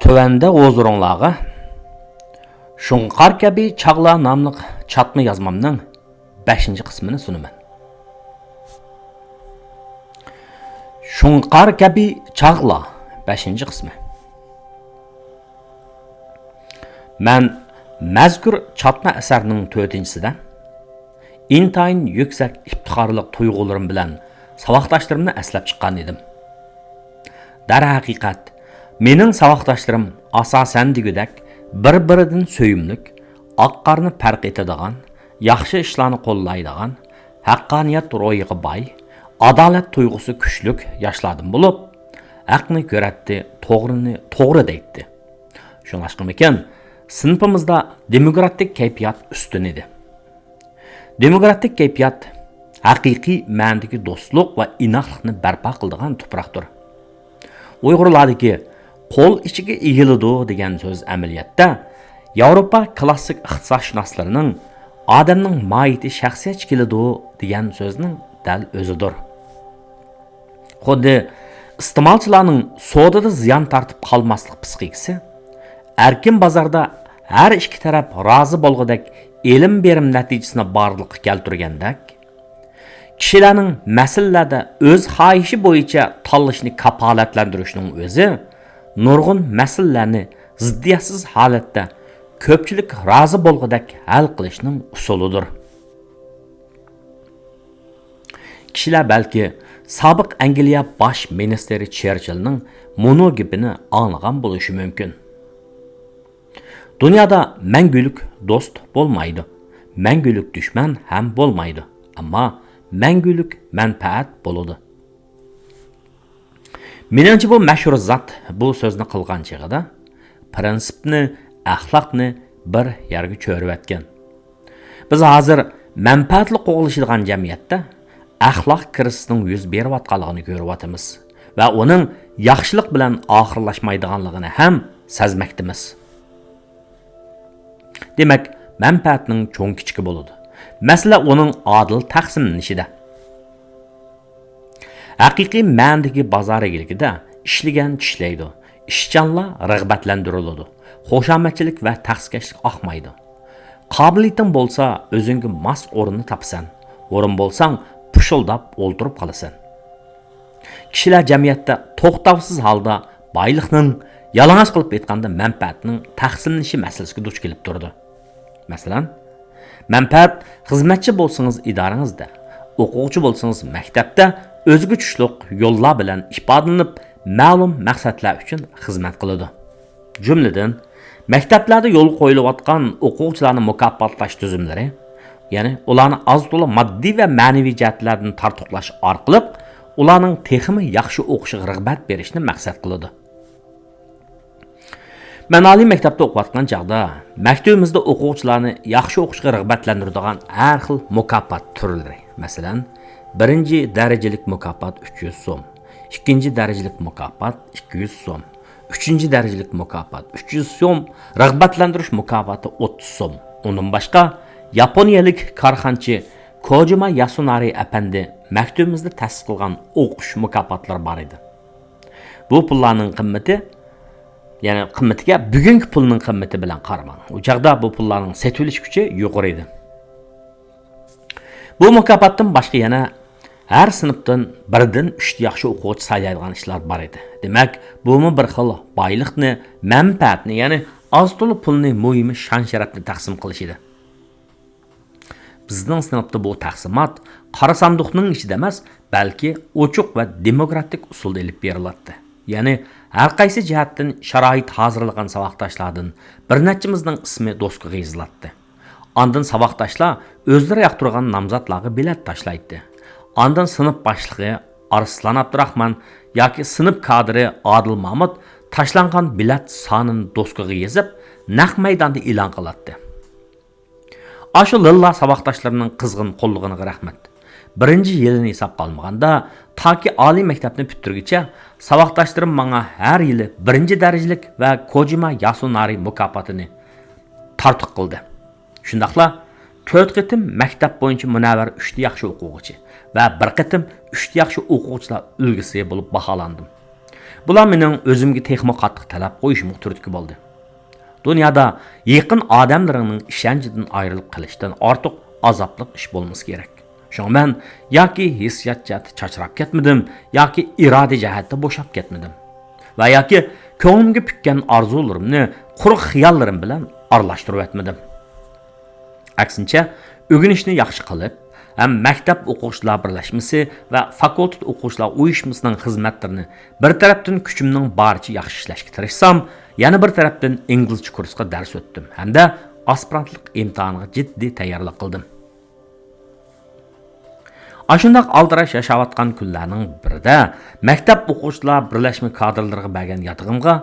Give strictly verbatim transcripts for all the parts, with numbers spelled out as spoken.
تۆۋەندە ھۇزۇرۇڭلارغا شۇڭقار كەبى چاغلار ناملىق چاتما يازمامنىڭ بەشىنچى قىسمىنى سۇنىمەن. شۇڭقار كەبى چاغلار، بەشىنچى قىسمى. مەن مەزكۇر چاتما ئەسەرنىڭ تۆتىنچىسىدە ئىنتايىن يۈكسەك ئىپتىخارلىق تۇيغۇلىرىم بىلەن ساۋاقداشلىرىمنى ئەسلەپ چىققان ئىدىم. دەرھەقىقەت، مېنىڭ ساۋاقداشلىرىم ئاساسەن دېگۈدەك بىر-بىرىدىن سۆيۈملۈك، ئاق-قارىنى پەرق ئېتىدىغان، ياخشى ئىشلارنى قوللايدىغان، ھەققانىيەت روھىغا باي، ئادالەت تۇيغۇسى كۈچلۈك ياشلاردىن بولۇپ، ھەقنى كۆرەتتى، توغرىنى توغرا دەيتتى. شۇڭلاشقىمىكىن، سىنىپىمىزدا دېموكراتىك كەيپىيات ئۈستۈن ئىدى. دېموكراتىك كەيپىيات ھەقىقىي مەنىدىكى دوستلۇق ۋە ئىناقلىقنى بەرپا قىلىدىغان تۇپراقتۇر. ئۇيغۇرلاردىكى قول ئىچىگە ئېگىلىدۇ دېگەن سۆز ئەمەلىيەتتە ياۋروپا كلاسسىك ئىقتىسادشۇناسلىرىنىڭ ئادەمنىڭ ماھىيىتى شەخسىيەتچە كېلىدۇ دېگەن سۆزنىڭ دەل ئۆزىدۇر. خۇددى ئىستېمالچىلارنىڭ سودىدا زىيان تارتىپ قالماسلىق پىسخىكىسى، ئەركىن بازاردا ھەر ئىككى تەرەپ رازى بولغۇدەك ئېلىم بېرىم نەتىجىسىنى بارلىققا كەلتۈرگەندەك، كىشىلەرنىڭ مەسىلىلەردە ئۆز خاھىشى بويىچە تاللىشىنى كاپالەتلەندۈرۈشنىڭ ئۆزى نۇرغۇن مەسىلىلەرنى زىددىيەتسىز ھالەتتە كۆپچىلىك رازى بولغۇدەك ھەل قىلىشنىڭ ئۇسۇلىدۇر. كىشىلەر بەلكى سابىق ئەنگلىيە باش مىنىستىرى چېرچىلنىڭ مۇنۇ گېپىنى ئاڭلىغان بولۇشى مۇمكىن. دۇنيادا مەڭگۈلۈك دوست بولمايدۇ، مەڭگۈلۈك دۈشمەن ھەم بولمايدۇ، ئەمما مەڭگۈلۈك مەنپەئەت بولىدۇ. مېنىڭچە، بۇ مەشھۇر زات بۇ سۆزنى قىلغان چېغىدا پىرىنسىپنى، ئەخلاقنى بىر يەرگە چۆرۈۋەتكەن. بىز ھازىر مەنپەئەتلا قوغلىشىدىغان جەمئىيەتتە ئەخلاق كىرىزىسىنىڭ يۈز بېرىۋاتقانلىقىنى كۆرۈۋاتىمىز ۋە ئۇنىڭ ياخشىلىق بىلەن ئاخىرلاشمايدىغانلىقىنى ھەم سەزمەكتىمىز. دېمەك، مەنپەئەتنىڭ چوڭ-كىچىكى بولىدۇ. مەسىلە ئۇنىڭ ئادىل تەقسىملىنىشىدە. ھەقىقىي مەنىدىكى بازار ئىگىلىكىدە ئىشلىگەن چىشلەيدۇ، ئىشچانلار رىغبەتلەندۈرۈلىدۇ، خۇشامەتچىلىك ۋە تەخسىكەشلىك ئاقمايدۇ. قابىلىيىتىڭ بولسا، ئۆزۈڭگە ماس ئورۇننى تاپىسەن، ئورۇن بولساڭ، پۇشۇلداپ ئولتۇرۇپ قالىسەن. كىشىلەر جەمئىيەتتە توختاۋسىز ھالدا بايلىقنىڭ، يالىڭاچ قىلىپ ئېيتقاندا، مەنپەئەتنىڭ تەقسىملىنىشى مەسىلىسىگە دۇچ كېلىپ تۇرىدۇ. مەسىلەن، مەنپەئەت، خىزمەتچى بولسىڭىز ئىدارىڭىزدە، ئوقۇغۇچى بولسىڭىز مەكتەپتە، ئۆزىگە چۈشلۈق يوللار بىلەن ئىپادىلىنىپ، مەلۇم مەقسەتلەر ئۈچۈن خىزمەت قىلىدۇ. جۈملىدىن، مەكتەپلەردە يولغا قويۇلۇۋاتقان ئوقۇغۇچىلارنى مۇكاپاتلاش تۈزۈملىرى، يەنى ئۇلارنى ئاز-تولا ماددىي ۋە مەنىۋى جەھەتلەردىن تارتۇقلاش ئارقىلىق، ئۇلارنىڭ تېخىمۇ ياخشى ئوقۇشىغا رىغبەت بېرىشنى مەقسەت قىلىدۇ. مەن ئالىي مەكتەپتە ئوقۇۋاتقان چاغدا، مەكتىۋىمىزدە ئوقۇغۇچىلارنى ياخشى ئوقۇشقا رىغبەتلەندۈرىدىغان ھەر خىل مۇكاپات تۈرلىرى، مەسىلەن، بىرىنچى دەرىجىلىك مۇكاپات ئۈچ يۈز سوم، ئىككىنچى دەرىجىلىك مۇكاپات ئىككى يۈز سوم، ئۈچىنچى دەرىجىلىك مۇكاپات ئۈچ يۈز سوم، رىغبەتلەندۈرۈش مۇكاپاتى ئوتتۇز سوم. ئۇندىن باشقا، ياپونىيەلىك كارخانىچى كوجىما ياسۇنارى ئەپەندى مەكتىۋىمىزدە تەسىس قىلغان ئوقۇش مۇكاپاتلىرى بار ئىدى. بۇ پۇللارنىڭ قىممىتى، يەنى قىممىتىگە بۈگۈنكى پۇلنىڭ قىممىتى بىلەن قارىماڭ. ئۇ چاغدا بۇ پۇللارنىڭ سېتىۋېلىش كۈچى يۇقىرى ئىدى. بۇ مۇكاپاتتىن باشقا يەنە ھەر سىنىپتىن بىردىن ئۈچتە ياخشى ئوقۇغۇچى سايلايدىغان ئىشلار بار ئىدى. دېمەك، بۇمۇ بىر خىل بايلىقنى، مەنپەئەتنى، يەنى ئاز-تولا پۇلنى، مۇھىمى شان-شەرەپنى تەقسىم قىلىش ئىدى. بىزنىڭ سىنىپتا بۇ تەقسىمات قارا ساندۇقنىڭ ئىچىدە ئەمەس، بەلكى ئوچۇق ۋە دېموكراتىك ئۇسۇلدا ئېلىپ بېرىلاتتى. يەنى ھەرقايسى جەھەتتىن شارائىت ھازىرلىغان ساۋاقداشلاردىن بىر نەچچىمىزنىڭ ئىسمى دوسكىغا يېزىلاتتى. ئاندىن ساۋاقداشلار ئۆزلىرى ياقتۇرغان نامزاتلارغا بېلەت تاشلايتتى. ئاندىن سىنىپ باشلىقى ئارسلان ئابدۇراخمان ياكى سىنىپ كادىرى ئادىل مامۇت تاشلانغان بېلەت سانىنى دوسكىغا يېزىپ، نەق مەيداندا ئېلان قىلاتتى. ئاشۇ لىللا ساۋاقداشلىرىمنىڭ قىزغىن قوللىغىنىغا رەھمەت. بىرىنچى يىلىنى ھېسابقا ئالمىغاندا، تاكى ئالىي مەكتەپنى پۈتتۈرگۈچە ساۋاقداشلىرىم ماڭا ھەر يىلى بىرىنچى دەرىجىلىك ۋە كوجىما ياسۇنارى مۇكاپاتىنى تارتۇق قىلدى. شۇنداقلا تۆت قېتىم مەكتەپ بويىچە مۇنەۋۋەر ئۈچتە ياخشى ئوقۇغۇچى ۋە بىر قېتىم ئۈچتە ياخشى ئوقۇغۇچىلار ئۈلگىسى بولۇپ باھالاندىم. بۇلار مېنىڭ ئۆزۈمگە تېخىمۇ قاتتىق تەلەپ قويۇشۇمغا تۈرتكە بولدى. دۇنيادا يېقىن ئادەملىرىڭنىڭ ئىشەنچىدىن ئايرىلىپ قېلىشتىن ئارتۇق ئازابلىق ئىش بولمىسا كېرەك. شۇڭا مەن ياكى ھېسسىيات جەھەتتە چاچراپ كەتمىدىم، ياكى ئىرادە جەھەتتە بوشاپ كەتمىدىم. ۋە ياكى كۆڭلۈمگە پۈككەن ئارزۇلىرىمنى قۇرۇق خىياللىرىم بىلەن ئارىلاشتۇرۇۋەتمىدىم. ئەكسىنچە، ئۆگىنىشنى ياخشى قىلىپ ھەم مەكتەپ ئوقۇغۇچىلار بىرلەشمىسى ۋە فاكۇلتېت ئوقۇغۇچىلار ئۇيۇشمىسىنىڭ خىزمەتلىرىنى بىر تەرەپتىن كۈچۈمنىڭ بارىچە ياخشى ئىشلەشكە تىرىشسام، يەنە بىر تەرەپتىن ئىنگلىزچە كۇرسقا دەرس ئۆتتۈم ھەمدە ئاسپىرانتلىق ئىمتىھانىغا جىددىي تەييارلىق قىلدىم. ئاشۇنداق ئالدىراش ياشاۋاتقان كۈنلەرنىڭ بىرىدە مەكتەپ ئوقۇغۇچىلار بىرلەشمە كادىرلىرىغا بەرگەن ياتىقىمغا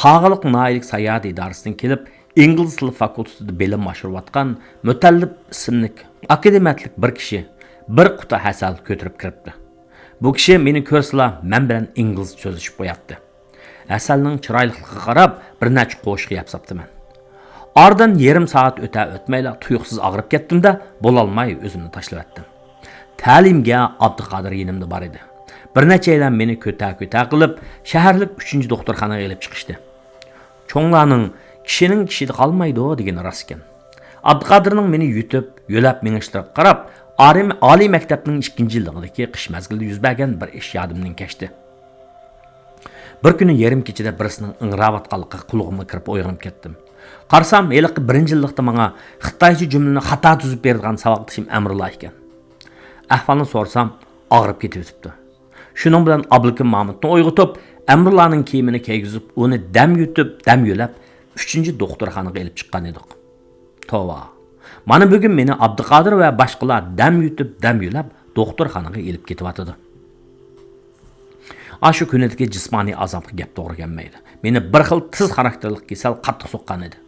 قاغىلىق ناھىيەلىك ساياھەت ئىدارىسىدىن كېلىپ، ئىنگلىز تىلى فاكۇلتېتىدا بىلىم ئاشۇرۇۋاتقان مۇتەللىپ ئىسىملىك ئاكادېمىكلىك بىر كىشى بىر قۇتا ھەسەل كۆتۈرۈپ كىرىپتۇ. بۇ كىشى مېنى كۆرسىلا مەن بىلەن ئىنگلىزچە سۆزلىشىپ قوياتتى. ھەسەلنىڭ چىرايلىقلىقىغا قاراپ بىر نەچچە قوشۇق يەپ ساپتىمەن. ئارىدىن يېرىم سائەت ئۆتە-ئۆتمەيلا تۇيۇقسىز ئاغرىپ كەتتىم-دە، بولالماي ئۆزۈمنى تاشلىۋەتتىم. تەلىيىمگە ئابدۇقادىر يېنىمدا بار ئىدى. بىر نەچچەيلەن مېنى كۆتە-كۆتە قىلىپ، شەھەرلىك ئۈچىنچى دوختۇرخانىغا ئېلىپ چىقىشتى. چوڭلارنىڭ «كىشىنىڭ كىشىدە قالمايدۇ» دېگىنى راست ئىكەن. ئابدۇقادىرنىڭ مېنى يۈتۈپ، يۆلەپ مېڭىشلىرىغا قاراپ، ئارىم-، ئالىي مەكتەپنىڭ ئىككىنچى يىللىقىدىكى قىش مەزگىلىدە يۈز بەرگەن بىر ئىش يادىمدىن كەچتى. بىر كۈنى يېرىم كېچىدە بىرسىنىڭ ئىڭراۋاتقانلىقىغا قۇلىقىمغا كىرىپ ئويغىنىپ كەتتىم. قارىسام، ھېلىقى بىرىنچى يىللىقتا ماڭا خىتايچە جۈملىنى خاتا تۈزۈپ بېرىدىغان ساۋاقدىشىم ئەمرۇللا ئىكەن. ئەھۋالنى سورىسام، ئاغرىپ كېتىۋېتىپتۇ. شۇنىڭ بىلەن ئابلىكىم مامۇتنى ئويغىتىپ، ئەمرۇللانىڭ كىيىمىنى كىيگۈزۈپ، ئۇنى دەم يۇتۇپ، دەم يۆلەپ، ئۈچىنچى دوختۇرخانىغا ئېلىپ چىققان ئىدۇق. توۋا! مانا بۈگۈن مېنى ئابدۇقادىر ۋە باشقىلار دەم يۇتۇپ، دەم يۆلەپ، دوختۇرخانىغا ئېلىپ كېتىۋاتىدۇ. ئاشۇ كۈنىدىكى جىسمانىي ئازابقا گەپ توغرا كەلمەيدۇ. مېنى بىر خىل تېز خاراكتېرلىق كېسەل قاتتىق سوققان ئىدى.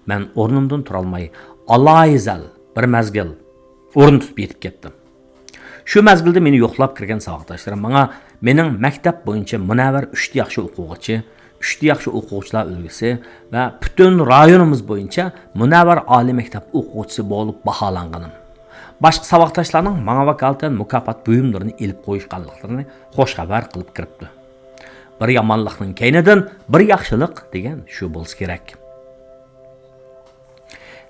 مەن ئورنۇمدىن تۇرالماي، ئالايىزەل بىر مەزگىل ئورۇن تۇتۇپ يېتىپ كەتتىم. شۇ مەزگىلدە مېنى يوقلاپ كىرگەن ساۋاقداشلىرىم ماڭا مېنىڭ مەكتەپ بويىچە مۇنەۋۋەر ئۈچتە ياخشى ئوقۇغۇچى، ئۈچتە ياخشى ئوقۇغۇچىلار ئۈلگىسى ۋە پۈتۈن رايونىمىز بويىچە مۇنەۋۋەر ئالىي مەكتەپ ئوقۇغۇچىسى بولۇپ باھالانغىنىم، باشقا ساۋاقداشلارنىڭ ماڭا ۋاكالىتەن مۇكاپات بۇيۇملىرىنى ئېلىپ قويۇشقانلىقلىرىنى خوش خەۋەر قىلىپ كىرىپتۇ. بىر يامانلىقنىڭ كەينىدىن بىر ياخشىلىق دېگەن شۇ بولسا كېرەك.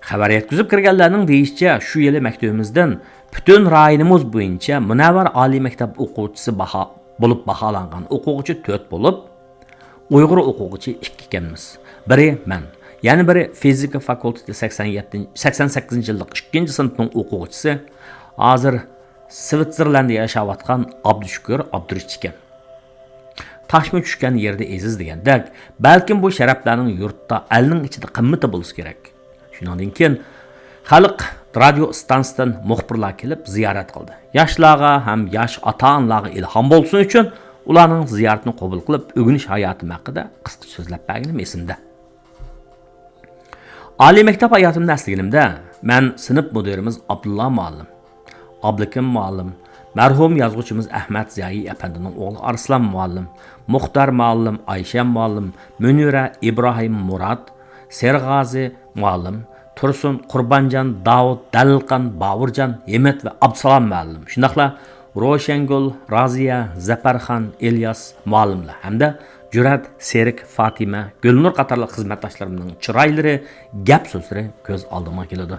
خەۋەر يەتكۈزۈپ كىرگەنلەرنىڭ دېيىشىچە، شۇ يىلى مەكتىۋىمىزدىن پۈتۈن رايونىمىز بويىچە مۇنەۋۋەر ئالىي مەكتەپ ئوقۇغۇچىسى باھا-، بولۇپ باھالانغان ئوقۇغۇچى تۆت بولۇپ، ئۇيغۇر ئوقۇغۇچى ئىككى ئىكەنمىز. بىرى مەن، يەنە بىرى فىزىكا فاكۇلتېتى سەكسەن يەتتىنچى، سەكسەن سەككىزىنچى يىللىق ئىككىنچى سىنىپنىڭ ئوقۇغۇچىسى، ھازىر سۋىتزېرلەندتە ياشاۋاتقان ئابدۇشۈكۈر ئابدۇرېشىت ئىكەن. تاشما چۈشكەن يېرىدە ئېزىز دېگەندەك، بەلكىم بۇ شەرەپلەرنىڭ يۇرتتا، ئەلنىڭ ئىچىدە قىممىتى بولسا كېرەك. شۇنىڭدىن كېيىن خەلق رادىيو ئىستانسىسىدىن مۇخبىرلار كېلىپ زىيارەت قىلدى. ياشلارغا ھەم ياش ئاتا-ئانىلارغا ئىلھام بولسۇن ئۈچۈن ئۇلارنىڭ زىيارىتىنى قوبۇل قىلىپ، ئۆگىنىش ھاياتىم ھەققىدە قىسقىچە سۆزلەپ بەرگىنىم ئېسىمدە. ئالىي مەكتەپ ھاياتىمنى ئەسلىگىنىمدە، مەن سىنىپ مۇدىرىمىز ئابدۇللا مۇئەللىم، ئابلىكىم مۇئەللىم، مەرھۇم يازغۇچىمىز ئەھمەت زىيائىي ئەپەندىنىڭ ئوغلى ئارسلان مۇئەللىم، مۇختار مۇئەللىم، ئايشەم مۇئەللىم، مۇنىرە، ئىبراھىم، مۇرات، سېرىغازى مۇئەللىم، تۇرسۇن، قۇربانجان، داۋۇت، دەلىلقان، باۋۇرجان، ھىممەت ۋە ئابدۇسالام مۇئەللىم، شۇنداقلا روشەنگۈل، رازىيە، زەپەرخان، ئىلياس مۇئەللىملەر ھەمدە جۈرئەت، سېرىك، فاتىمە، گۈلنۇر قاتارلىق خىزمەتداشلىرىمنىڭ چىرايلىرى، گەپ-سۆزلىرى كۆز ئالدىمغا كېلىدۇ.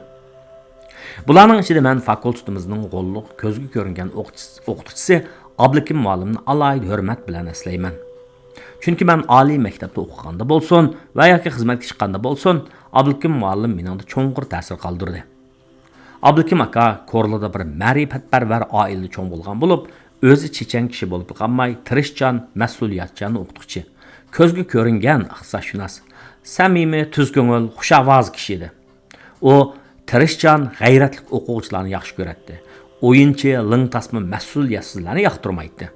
بۇلارنىڭ ئىچىدە مەن فاكۇلتېتىمىزنىڭ غوللۇق، كۆزگە كۆرۈنگەن ئوقۇتقۇچىسى، ئوقۇتقۇچىسى ئابلىكىم مۇئەللىمنى ئالاھىدە ھۆرمەت بىلەن ئەسلەيمەن. چۈنكى مەن ئالىي مەكتەپتە ئوقۇغاندا بولسۇن ۋە ياكى خىزمەتكە چىققاندا بولسۇن، ئابلىكىم مۇئەللىم مېنىڭدە چوڭقۇر تەسىر قالدۇردى. ئابلىكىم ئاكا كورلىدا بىر مەرىپەتپەرۋەر ئائىلىدە چوڭ بولغان بولۇپ، ئۆزى چېچەن كىشى بولۇپلا قالماي، تىرىشچان، مەسئۇلىيەتچان ئوقۇتقۇچى، كۆزگە كۆرۈنگەن ئىختىساسشۇناس، سەمىمىي، تۈز كۆڭۈل، خۇش ئاۋاز كىشى ئىدى. ئۇ تىرىشچان، غەيرەتلىك ئوقۇغۇچىلارنى ياخشى كۆرەتتى. ئويۇنچى، لىڭ تاسما، مەسئۇلىيەتسىزلەرنى ياقتۇرمايتتى.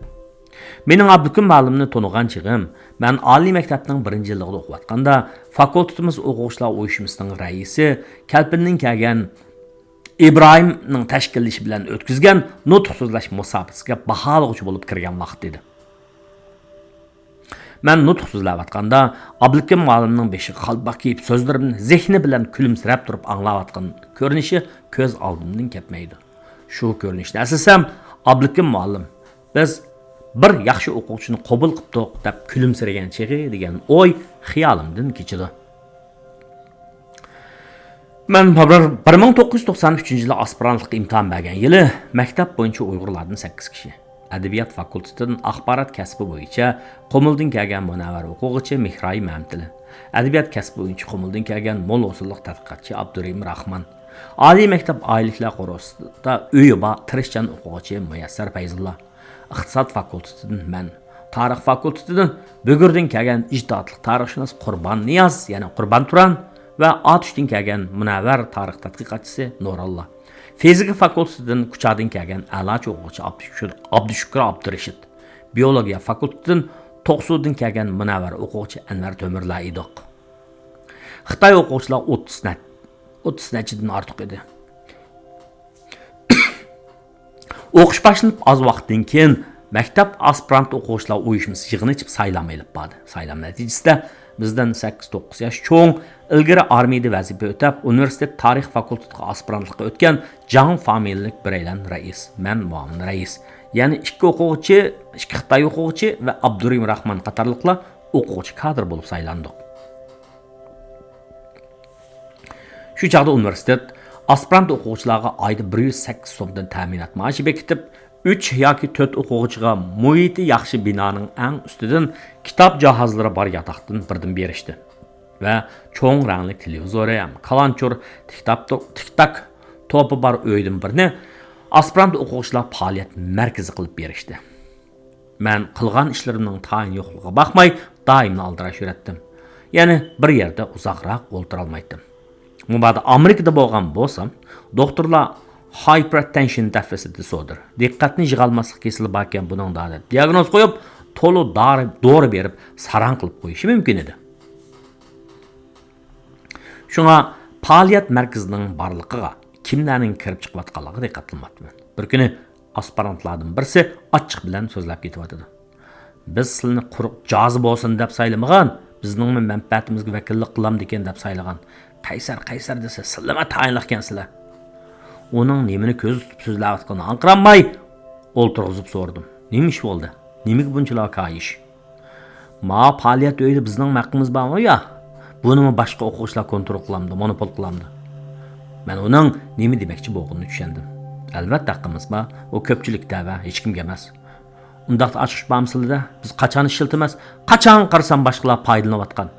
مېنىڭ ئابلىكىم مۇئەللىمنى تونۇغان چېغىم، مەن ئالىي مەكتەپنىڭ بىرىنچى يىللىقىدا ئوقۇۋاتقاندا، فاكۇلتېتىمىز ئوقۇغۇچىلار ئۇيۇشمىسىنىڭ رەئىسى كەلپىندىن كەلگەن ئىبراھىمنىڭ تەشكىللىشى بىلەن ئۆتكۈزگەن نۇتۇق سۆزلەش مۇسابىقىسىگە باھالىغۇچى بولۇپ كىرگەن ۋاقىت ئىدى. مەن نۇتۇق سۆزلەۋاتقاندا، ئابلىكىم مۇئەللىمنىڭ بېشىغا قالپاق كىيىپ، سۆزلىرىمنى زېھنى بىلەن كۈلۈمسىرەپ تۇرۇپ ئاڭلاۋاتقان كۆرۈنۈشى كۆز ئالدىمدىن كەتمەيدۇ. شۇ كۆرۈنۈشنى ئەسلىسەم، ئابلىكىم مۇئەللىم، بىز بىر ياخشى ئوقۇغۇچىنى قوبۇل قىپتۇق دەپ كۈلۈمسىرىگەن چېغى دېگەن ئوي خىيالىمدىن كېچىدۇ. مەن بىر مىڭ توققۇز يۈز توقسان ئۈچىنچى يىلى ئاسپىرانتلىققا ئىمتىھان بەرگەن يىلى مەكتەپ بويىچە ئۇيغۇرلاردىن سەككىز كىشى، ئەدەبىيات فاكۇلتېتىدىن ئاخبارات كەسپى بويىچە قۇمۇلدىن كەلگەن مۇنەۋۋەر ئوقۇغۇچى مېھراي مەمتىلى، ئەدەبىيات كەسپى بويىچە قۇمۇلدىن كەلگەن مول ھوسۇللۇق تەتقىقاتچى ئابدۇرېھىم راخمان، ئالىي مەكتەپ ئائىلىلىكلەر قورۇسىدا ئۆيى بار تىرىشچان ئوقۇغۇچى مۇيەسسەر پەيزۇللا، ئىقتىساد فاكۇلتېتىدىن مەن، تارىخ فاكۇلتېتىدىن بۈگۈردىن كەلگەن ئىجتىھاتلىق تارىخشۇناس قۇربان نىياز، يەنى قۇربان تۇران ۋە ئاتۇشتىن كەلگەن مۇنەۋۋەر تارىخ تەتقىقاتچىسى نۇراللا، فىزىكا فاكۇلتېتىدىن كۇچادىن كەلگەن ئەلاچى ئوقۇغۇچى ئابدۇشۈكۈر، ئابدۇشۈكۈر ئابدۇرېشىت، بىيولوگىيە فاكۇلتېتىدىن توقسۇدىن كەلگەن مۇنەۋۋەر ئوقۇغۇچى ئەنۋەر تۆمۈرلەر ئىدۇق. خىتاي ئوقۇغۇچىلار ئوتتۇز نەچ-، ئوتتۇز نەچچىدىن ئارتۇق ئىدى. ئوقۇش باشلىنىپ ئاز ۋاقىتتىن كېيىن، مەكتەپ ئاسپىرانت ئوقۇغۇچىلار ئۇيۇشمىسى يىغىن ئېچىپ سايلام ئېلىپ باردى. سايلام نەتىجىسىدە، بىزدىن سەككىز توققۇز ياش چوڭ، ئىلگىرى ئارمىيەدە ۋەزىپە ئۆتەپ، ئۇنىۋېرسىتېت تارىخ فاكۇلتېتىغا ئاسپىرانتلىققا ئۆتكەن جاڭ فامىلىلىك بىرەيلەن رەئىس، مەن مۇئاۋىن رەئىس، يەنى ئىككى ئوقۇغۇچى، ئىككى خىتاي ئوقۇغۇچى ۋە ئابدۇرېھىم راخمان قاتارلىقلار ئوقۇغۇچى كادىر بولۇپ سايلاندۇق. شۇ چاغدا ئۇنىۋېرسىتېت ئاسپىرانت ئوقۇغۇچىلارغا ئايدا بىر يۈز سەككىز سومدىن تەمىنات مائاشى بېكىتىپ، ئۈچ ياكى تۆت ئوقۇغۇچىغا مۇھىتى ياخشى بىنانىڭ ئەڭ ئۈستىدىن كىتاب جاھازلىرى بار ياتاقتىن بىردىن بېرىشتى ۋە چوڭ رەڭلىك تېلېۋىزورى ھەم كالانچۇر تىك تاك، تىك تاك توپى بار ئۆيدىن بىرنى ئاسپىرانت ئوقۇغۇچىلار پائالىيەت مەركىزى قىلىپ بېرىشتى. مەن قىلغان ئىشلىرىمنىڭ تايىنى يوقلۇقىغا باقماي، دائىملا ئالدىراش يۈرەتتىم. يەنى بىر يەردە ئۇزاقراق ئولتۇرالمايتتىم. مۇبادا ئامېرىكىدا بولغان بولسام، دوختۇرلار hypertension deficit disorder، دىققەتنى يىغالماسلىق كېسىلى باركەن بۇنىڭدا دەپ دىياگنوز قويۇپ، تولا دارى، دورا بېرىپ ساراڭ قىلىپ قويۇشى مۇمكىن ئىدى. شۇڭا پائالىيەت مەركىزىنىڭ بارلىقىغا، كىملەرنىڭ كىرىپ چىقىۋاتقانلىقىغا دىققەت قىلماپتىمەن. بىر كۈنى ئاسپىرانتلاردىن بىرسى ئاچچىق بىلەن سۆزلەپ كېتىۋاتىدۇ. بىز سىلىنى قۇرۇق جازى بولسۇن دەپ سايلىمىغان، بىزنىڭمۇ مەنپەئەتىمىزگە ۋەكىللىك قىلامدىكىن دەپ سايلىغان. قەيسەر، قەيسەر دېسە، سىلىمۇ تايىنلىقكەنسىلەر. ئۇنىڭ نېمىنى كۆزىتىپ سۆزلەۋاتقىنىنى ئاڭقىرالماي ئولتۇرغۇزۇپ سورىدىم. نېمە ئىش بولدى؟ نېمىگە بۇنچىلا كايىش؟ ماۋۇ پائالىيەت ئۆيىدە بىزنىڭ ھەققىمىز بارمۇ يا؟ بۇنىمۇ باشقا ئوقۇغۇچىلار كونترول قىلامدۇ، مونوپول قىلامدۇ؟ مەن ئۇنىڭ نېمە دېمەكچى بولغىنىنى چۈشەندىم. ئەلۋەتتە ھەققىمىز بار، ئۇ كۆپچىلىك دەۋە، ھېچكىمگە ئەمەس. ئۇنداقتا ئاچقۇچ بارمۇ سىلىدە؟ بىز قاچان ئىشلىتىمىز؟ قاچان قارىسام باشقىلار پايدىلىنىۋاتقان.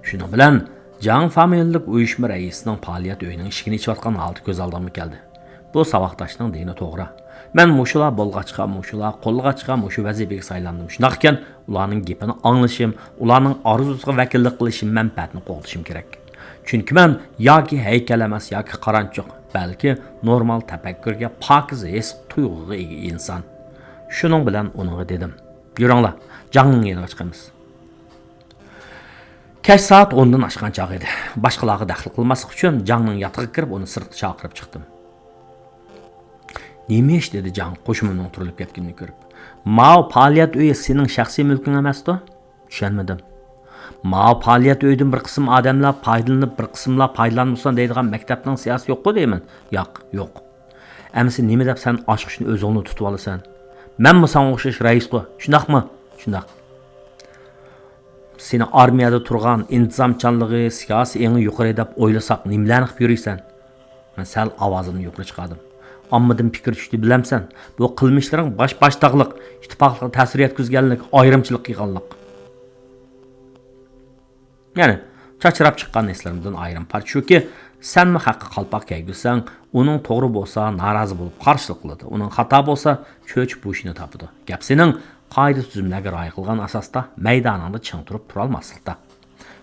شۇنىڭ بىلەن جاڭ فامىلىلىك ئۇيۇشما رەئىسىنىڭ پائالىيەت ئۆيىنىڭ ئىشىكىنى ئېچىۋاتقان ھالىتى كۆز ئالدىمغا كەلدى. بۇ ساۋاقداشنىڭ دېگىنى توغرا. مەن مۇشۇلار بولغاچقا، مۇشۇلار قوللىغاچقا مۇشۇ ۋەزىپىگە سايلاندىم. شۇنداق ئىكەن، ئۇلارنىڭ گېپىنى ئاڭلىشىم، ئۇلارنىڭ ئارزۇسىغا ۋەكىللىك قىلىشىم، مەنپەئەتنى قوغدىشىم كېرەك. چۈنكى مەن ياكى ھەيكەل ئەمەس، ياكى قارانچۇق، بەلكى نورمال تەپەككۇرگە، پاكىز ھېس تۇيغۇغا ئىگە ئىنسان. شۇنىڭ بىلەن ئۇنىڭغا دېدىم، يۈرۈڭلار، جاڭنىڭ يېنىغا چىقىمىز. كەچ سائەت ئوندىن ئاشقان چاغ ئىدى. باشقىلارغا دەخلى قىلماسلىق ئۈچۈن جاڭنىڭ ياتىقىغا كىرىپ، ئۇنى سىرتقا چاقىرىپ چىقتىم. نېمە ئىش؟ دېدى جاڭ قوشۇمىنىڭ تۈرۈلۈپ كەتكىنىنى كۆرۈپ. ماۋۇ پائالىيەت ئۆيى سېنىڭ شەخسىي مۈلكۈڭ ئەمەستۇ؟ چۈشەنمىدىم. ماۋۇ پائالىيەت ئۆيىدىن بىر قىسىم ئادەملەر پايدىلىنىپ، بىر قىسىملار پايدىلانمىسۇن دەيدىغان مەكتەپنىڭ سىياسىتى يوققۇ دەيمەن. ياق، يوق. ئەمىسە نېمە دەپ سەن ئاچقۇچنى ئۆزۈڭنى تۇتۇۋالىسەن؟ مەنمۇ ساڭا ئوخشاش رەئىسقۇ، شۇنداقمۇ؟ شۇنداق. سېنى ئارمىيەدە تۇرغان، ئىنتىزامچانلىقى، سىياسىي ئېڭى يۇقىرى دەپ ئويلىساق، نېمىلەرنى قىلىپ يۈرىسەن؟ مەن سەل ئاۋازىمنى يۇقىرى چىقاردىم. ئاممىدىن پىكىر چۈشتى، بىلەمسەن؟ بۇ قىلمىشلىرىڭ باش-، باشتاقلىق، ئىتتىپاقلىققا تەسىر يەتكۈزگەنلىك، ئايرىمچىلىق قىلغانلىق. يەنى، چاچراپ چىققان ھېسلىرىمدىن ئايرىم پارچە شۇكى، سەنمۇ خەققە قالپاق كىيگۈزسەڭ، ئۇنىڭ توغرا بولسا نارازى بولۇپ قارشىلىق قىلىدۇ، ئۇنىڭ خاتا بولسا چۆچۈپ ھوشىنى تاپىدۇ. گەپ سېنىڭ قائىدە-تۈزۈملەرگە رىئايە قىلغان ئاساستا مەيدانىڭدا چىڭ تۇرۇپ تۇرالماسلىقتا.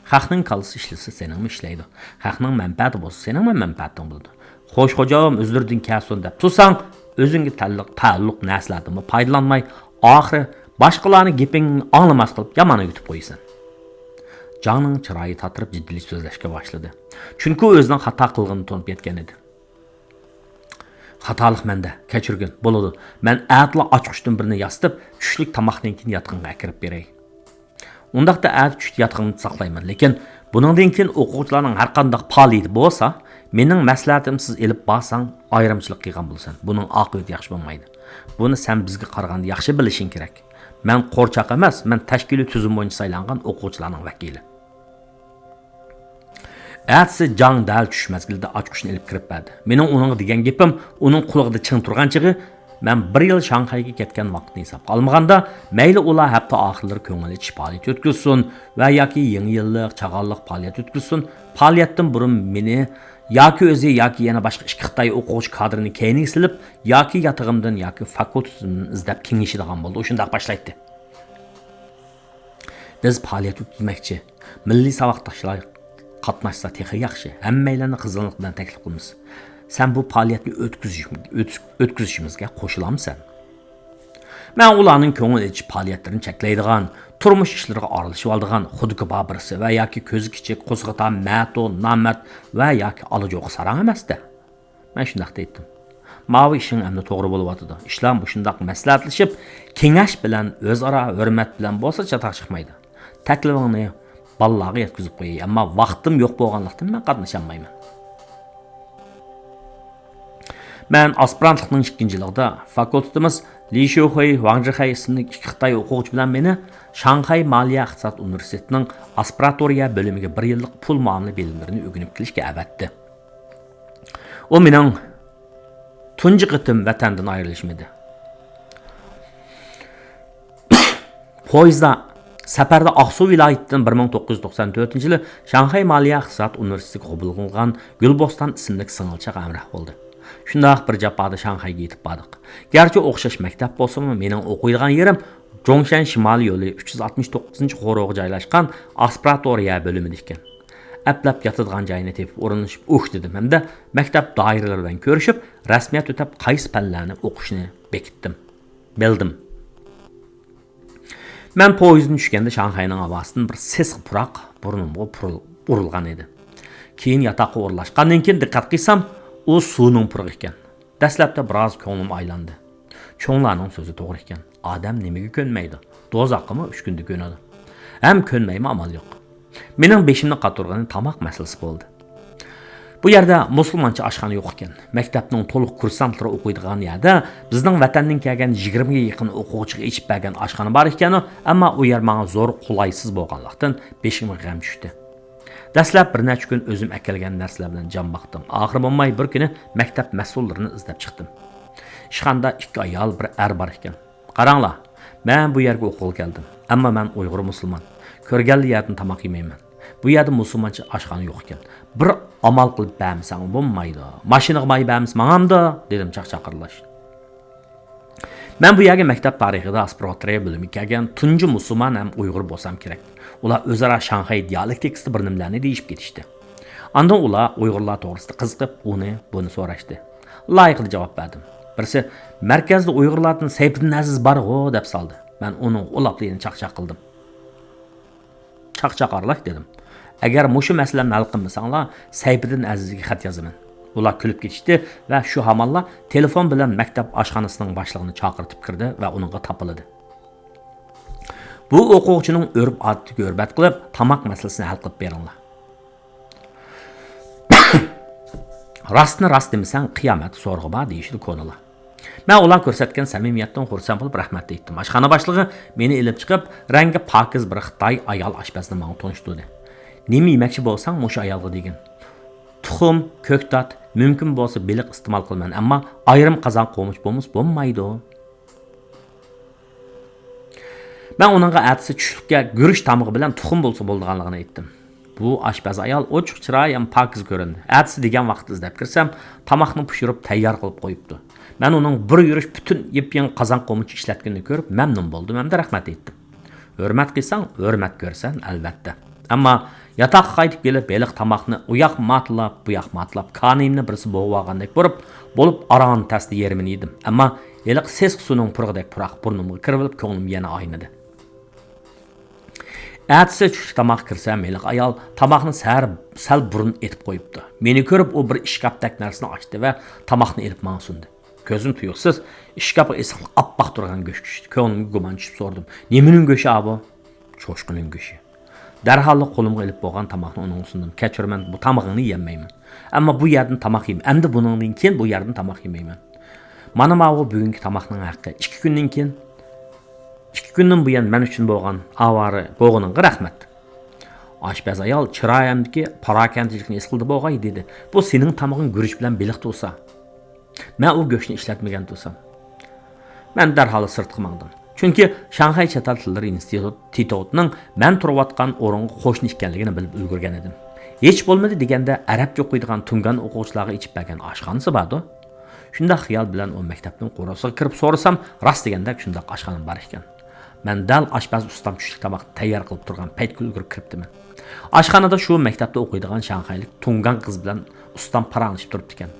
خەقنىڭ كاللىسى ئىشلىسە سېنىڭمۇ ئىشلەيدۇ، خەقنىڭ مەنپەئەتى بولسا سېنىڭمۇ مەنپەئەتىڭ بولىدۇ. خوش خوجام ئۆزلىرىدىن كەلسۇن دەپ تۇرساڭ، ئۆزۈڭگە تەللىق-، تەئەللۇق نەرسىلەردىنمۇ پايدىلانماي، ئاخىرى باشقىلارنىڭ گېپىنى ئاڭلىماس قىلىپ يامان ئۆگىتىپ قويىسەن. جاڭنىڭ چىرايى تاتىرىپ جىددىيلىشىپ سۆزلەشكە باشلىدى. چۈنكى ئۇ ئۆزىنىڭ خاتا قىلغىنىنى تونۇپ يەتكەن ئىدى. خاتالىق مەندە، كەچۈرگىن، بولىدۇ. مەن ئەتىلا ئاچقۇچتىن بىرنى ياسىتىپ، چۈشلۈك تاماقتىن كېيىن ياتىقىڭغا ئەكىرىپ بېرەي. ئۇنداقتا ئەتە چۈشتە ياتىقىڭدا ساقلايمەن، لېكىن بۇنىڭدىن كېيىن ئوقۇغۇچىلارنىڭ ھەرقانداق پائالىيىتى بولسا، مېنىڭ مەسلىھەتىمسىز ئېلىپ بارساڭ، ئايرىمچىلىق قىلغان بولىسەن. بۇنىڭ ئاقىۋىتى ياخشى بولمايدۇ. بۇنى سەن بىزگە قارىغاندا ياخشى بىلىشىڭ كېرەك. مەن قورچاق ئەمەس، مەن تەشكىلىي تۈزۈم بويىچە سايلانغان ئوقۇغۇچىلارنىڭ ۋەكىلى. ئەتىسى جاڭ دەل چۈش مەزگىلىدە ئاچقۇچنى ئېلىپ كىرىپ بەردى. مېنىڭ ئۇنىڭغا دېگەن گېپىم ئۇنىڭ قۇلىقىدا چىڭ تۇرغان چېغى، مەن بىر يىل شاڭخەيگە كەتكەن ۋاقىتنى ھېسابقا ئالمىغاندا، مەيلى ئۇلار ھەپتە ئاخىرلىرى كۆڭۈل ئېچىش پائالىيىتى ئۆتكۈزسۇن ۋە ياكى يېڭى يىللىق، چاغانلىق پائالىيەت ئۆتكۈزسۇن، پائالىيەتتىن بۇرۇن مېنى ياكى ئۆزى، ياكى يەنە باشقا ئىككى خىتاي ئوقۇغۇچى كادىرىنى كەينىگە سېلىپ، ياكى ياتىقىمدىن ياكى فاكۇلتېتىمدىن ئىزدەپ كېڭىشىدىغان بولدى. ئۇ شۇنداق باشلايتتى. بىز پائالىيەت ئۆتكۈزمەكچى. مىللىي ساۋاقداشلار قاتناشسا تېخى ياخشى. ھەممەيلەننى قىزغىنلىق بىلەن تەكلىپ قىلىمىز. سەن بۇ پائالىيەتنى ئۆتكۈزۈش-، ئۆتۈش-، ئۆتكۈزۈشىمىزگە قوشۇلامسەن؟ مەن ئۇلارنىڭ كۆڭۈل ئېچىش پائالىيەتلىرىنى چەكلەيدىغان، تۇرمۇش ئىشلىرىغا ئارىلىشىۋالىدىغان خۇدىكى بابىرىسى ۋە ياكى كۆزى كىچىك، قورسىقى تار، مەتۇ، نامەرد ۋە ياكى ئالاجوقا ساراڭ ئەمەستە. مەن شۇنداق دەيتتىم. ماۋۇ ئىشىڭ ئەمدى توغرا بولۇۋاتىدۇ. ئىشلار مۇشۇنداق مەسلىھەتلىشىپ، كېڭەش بىلەن، ئۆزئارا ھۆرمەت بىلەن بولسا چاتاق چىقمايدۇ. تەكلىپىڭنى بالىلارغا يەتكۈزۈپ قوياي، ئەمما ۋاقتىم يوق بولغانلىقتىن مەن قاتنىشالمايمەن. مەن ئاسپىرانتلىقنىڭ ئىككىنچى يىلىدا فاكۇلتېتىمىز لى شيۇخېي، ۋاڭ جىخەي ئىسىملىك ئىككى خىتاي ئوقۇغۇچى بىلەن مېنى شاڭخەي مالىيە ئىقتىساد ئۇنىۋېرسىتېتىنىڭ ئاسپىراتورىيە بۆلۈمىگە بىر يىللىق پۇل مۇئامىلە بىلىملىرىنى ئۆگىنىپ كېلىشكە ئەۋەتتى. ئۇ مېنىڭ تۇنجى قېتىم ۋەتەندىن ئايرىلىشىم ئىدى. پويىزدا سەپەردە ئاقسۇ ۋىلايىتىدىن بىر مىڭ توققۇز يۈز توقسان تۆتىنچى يىلى شاڭخەي مالىيە ئىقتىساد ئۇنىۋېرسىتېتىغا قوبۇل قىلىنغان گۈلبوستان ئىسىملىك سىڭىلچىغا ھەمراھ بولدى. شۇنداق بىر جاپادا شاڭخەيگە يېتىپ باردۇق. گەرچە ئوخشاش مەكتەپ بولسىمۇ، مېنىڭ ئوقۇيدىغان يېرىم جوڭشەن شىمالىي يولى ئۈچ يۈز ئاتمىش توققۇزىنچى قورۇغا جايلاشقان ئاسپىراتورىيە بۆلۈمىدە ئىكەن. ئەپلەپ ياتىدىغان جاينى تېپىپ ئورۇنلىشىپ ئۇھ دېدىم ھەمدە مەكتەپ دائىرىلىرى بىلەن كۆرۈشۈپ، رەسمىيەت ئۆتەپ، قايسى پەنلەرنى ئوقۇشنى بېكىتتىم. بىلدىم. مەن پويىزدىن چۈشكەندە شاڭخەينىڭ ھاۋاسىدىن بىر سېسىق پۇراق بۇرنۇمغا پۇرۇل-، ئۇرۇلغان ئىدى. كېيىن ياتاققا ئورۇنلاشقاندىن كېيىن دىققەت قىلسام، ئۇ سۇنىڭ پۇرىقى ئىكەن. دەسلەپتە بىراز كۆڭلۈم ئايلاندى. چوڭلارنىڭ سۆزى توغرا ئىكەن. ئادەم نېمىگە كۆنمەيدۇ؟ دوزاخقىمۇ ئۈچ كۈندە كۆنىدۇ. ھەم كۆنمەيمۇ ئامال يوق. مېنىڭ بېشىمنى قاتۇرغىنى تاماق مەسىلىسى بولدى. بۇ يەردە مۇسۇلمانچە ئاشخانا يوق ئىكەن. مەكتەپنىڭ تولۇق كۇرسانتلىرى ئوقۇيدىغان يەردە بىزنىڭ ۋەتەندىن كەلگەن يىگىرمىگە يېقىن ئوقۇغۇچىغا ئېچىپ بەرگەن ئاشخانا بار ئىكەن، ئەمما ئۇ يەر ماڭا زور قولايسىز بولغانلىقتىن بېشىمغا غەم چۈشتى. دەسلەپ بىر نەچچە كۈن ئۆزۈم ئەكەلگەن نەرسىلەر بىلەن جان باقتىم. ئاخىرى بولماي بىر كۈنى مەكتەپ مەسئۇللىرىنى ئىزدەپ چىقتىم. ئىشخانىدا ئىككى ئايال، بىر ئەر بار ئىكەن. قاراڭلار، مەن بۇ يەرگە ئوقۇغىلى كەلدىم. ئەمما مەن ئۇيغۇر مۇسۇلمان. كۆرگەنلا يەردىن تاماق يېمەيمەن. بۇ يەردە مۇسۇلمانچە ئاشخانا يوق ئىكەن. بىر ئامال قىلىپ بەرمىسەڭ بولمايدۇ. ماشىنىغا ماي بەرمىسە ماڭامدۇ؟ دېدىم چاقچاق ئارىلاش. مەن بۇ يەرگە مەكتەپ تارىخىدا ئاسپىراتورىيە بۆلۈمىگە كەلگەن تۇنجى مۇسۇلمان ھەم ئۇيغۇر بولسام كېرەك. ئۇلار ئۆزئارا شاڭخەي دىئالېكتىكىسىدا بىر نېمىلەرنى دېيىشىپ كېتىشتى. ئاندىن ئۇلار ئۇيغۇرلار توغرىسىدا قىزىقىپ، ئۇنى، بۇنى سوراشتى. لايىقىدا جاۋاب بەردىم. بىرسى، «مەركەزدە ئۇيغۇرلاردىن سەيپىدىن ئەزىز بارغۇ؟» دەپ سالدى. مەن ئۇنىڭغا ئۇلاپلا يەنە چاقچاق قىلدىم. «چاقچاق ئارىلاش» دېدىم. «ئەگەر مۇشۇ مەسىلەمنى ھەل قىلمىساڭلار، سەيپىدىن ئەزىزگە خەت يازىمەن.» ئۇلار كۈلۈپ كېتىشتى ۋە شۇ ھامانلا تېلېفون بىلەن مەكتەپ ئاشخانىسىنىڭ باشلىقىنى چاقىرتىپ كىردى ۋە ئۇنىڭغا تاپىلىدى. «بۇ ئوقۇغۇچىنىڭ ئۆرپ-ئادىتىگە ھۆرمەت قىلىپ، تاماق مەسىلىسىنى ھەل قىلىپ بېرىڭلار.» «راستنى راست دېمىسەڭ، قىيامەتتە سورىقى بار» دېيىشىدۇ كونىلار. مەن ئۇلار كۆرسەتكەن سەمىمىيەتتىن خۇرسەن بولۇپ رەھمەت ئېيتتىم. ئاشخانا باشلىقى مېنى ئېلىپ چىقىپ، رەڭگى پاكىز بىر خىتاي ئايال ئاشپەزنى ماڭا تونۇشتۇردى. «نېمە يېمەكچى بولساڭ، مۇشۇ ئايالغا دېگىن. تۇخۇم، كۆكتات، مۇمكىن بولسا بېلىق ئىستېمال قىلىمەن، ئەمما ئايرىم قازان قومۇچ بولمىسا بولمايدۇ.» مەن ئۇنىڭغا ئەتىسى چۈشلۈككە گۈرۈچ تامىقى بىلەن تۇخۇم بولسا بولىدىغانلىقىنى ئېيتتىم. بۇ ئاشپەز ئايال ئوچۇق چىراي ھەم پاكىز كۆرۈندى. ئەتىسى دېگەن ۋاقىتتا ئىزدەپ كىرسەم، تاماقنى پىشۇرۇپ تەييار قىلىپ قويۇپتۇ. مەن ئۇنىڭ بىر يۈرۈش پۈتۈن يېپيېڭى قازان قومۇچ ئىشلەتكىنىنى كۆرۈپ مەمنۇن بولدۇم ھەمدە رەھمەت ئېيتتىم. «ھۆرمەت قىلساڭ، ھۆرمەت كۆرىسەن، ئەلۋەتتە. ئەمما ياتاققا قايتىپ كېلىپ، ھېلىقى تاماقنى ئۇياق ماتىلاپ، بۇياق ماتىلاپ، كانىيىمنى بىرسى بوغۇۋالغاندەك بولۇپ، بولۇپ ئاران تەستە يېرىمىنى يېدىم. ئەمما ھېلىقى سېسىق سۇنىڭ پۇرىقىدەك پۇراق بۇرنۇمغا كىرىۋېلىپ، كۆڭلۈم يەنە ئاينىدى.» ئەتىسى چۈشلۈك تاماققا كىرسەم، ھېلىقى ئايال تاماقنى سەل، سەل بۇرۇن ئېتىپ قويۇپتۇ. مېنى كۆرۈپ، ئۇ بىر ئىشكاپتەك نەرسىنى ئاچتى ۋە تاماقنى ئېلىپ ماڭا سۇندى. كۆزۈم تۇيۇقسىز ئىشكاپقا ئېسىقلىق ئاپئاق تۇرغان گۆش چۈشتى. كۆڭلۈمگە گۇمان چۈشۈپ سورىدىم: «نېمىنىڭ گۆشى ئاۋۇ؟» «چوشقىنىڭ گۆشى.» دەرھاللا قولۇمغا ئېلىپ بولغان تاماقنى ئۇنىڭغا سۇندۇم. «كەچۈرىمەن، بۇ تامىقىڭنى يېيەلمەيمەن. ئەمما بۇ يەردىن تاماق يېمە، ئەمدى بۇنىڭدىن كېيىن بۇ يەردىن تاماق يېمەيمەن.» مانا ماۋۇ بۈگۈنكى تاماقنىڭ ھەققى. ئىككى كۈندىن كېيىن، ئىككى كۈندىن بۇيان مەن ئۈچۈن بولغان ئاۋارە بولغىنىڭغا رەھمەت. ئاشپەز ئايال چىرايىمدىكى پاراكەندىچىلىكنى ھېس قىلدى بوغاي، دېدى. بۇ سېنىڭ تامىقىڭ گۈرۈچ بىلەن بېلىق تۇرسا. مەن ئۇ گۆشنى ئىشلەتمىگەن تۇرسام. مەن دەرھال سىرتقا ماڭدىم. چۈنكى شاڭخەي چەت ئەل تىللىرى ئىنستىتۇتىنىڭ مەن تۇرۇۋاتقان ئورۇنغا قوشنا ئىكەنلىكىنى بىلىپ ئۈلگۈرگەن ئىدىم. ھېچ بولمىدى دېگەندە ئەرەبچە ئوقۇيدىغان تۇڭگان ئوقۇغۇچىلارغا ئېچىپ بەرگەن ئاشخانىسى باردۇ. شۇنداق خىيال بىلەن ئۇ مەكتەپنىڭ قورۇسىغا كىرىپ سورىسام، راست دېگەندەك شۇنداق ئاشخانا بار ئىكەن. مەن دەل ئاشپەز ئۇستام چۈشلۈك تاماقنى تەييار قىلىپ تۇرغان پەيتكە ئۈلگۈرۈپ كىرىپتىمەن. ئاشخانىدا شۇ مەكتەپتە ئوقۇيدىغان شاڭخەيلىك تۇڭگان قىز بىلەن ئۇستام پاراڭلىشىپ تۇرۇپتىكەن.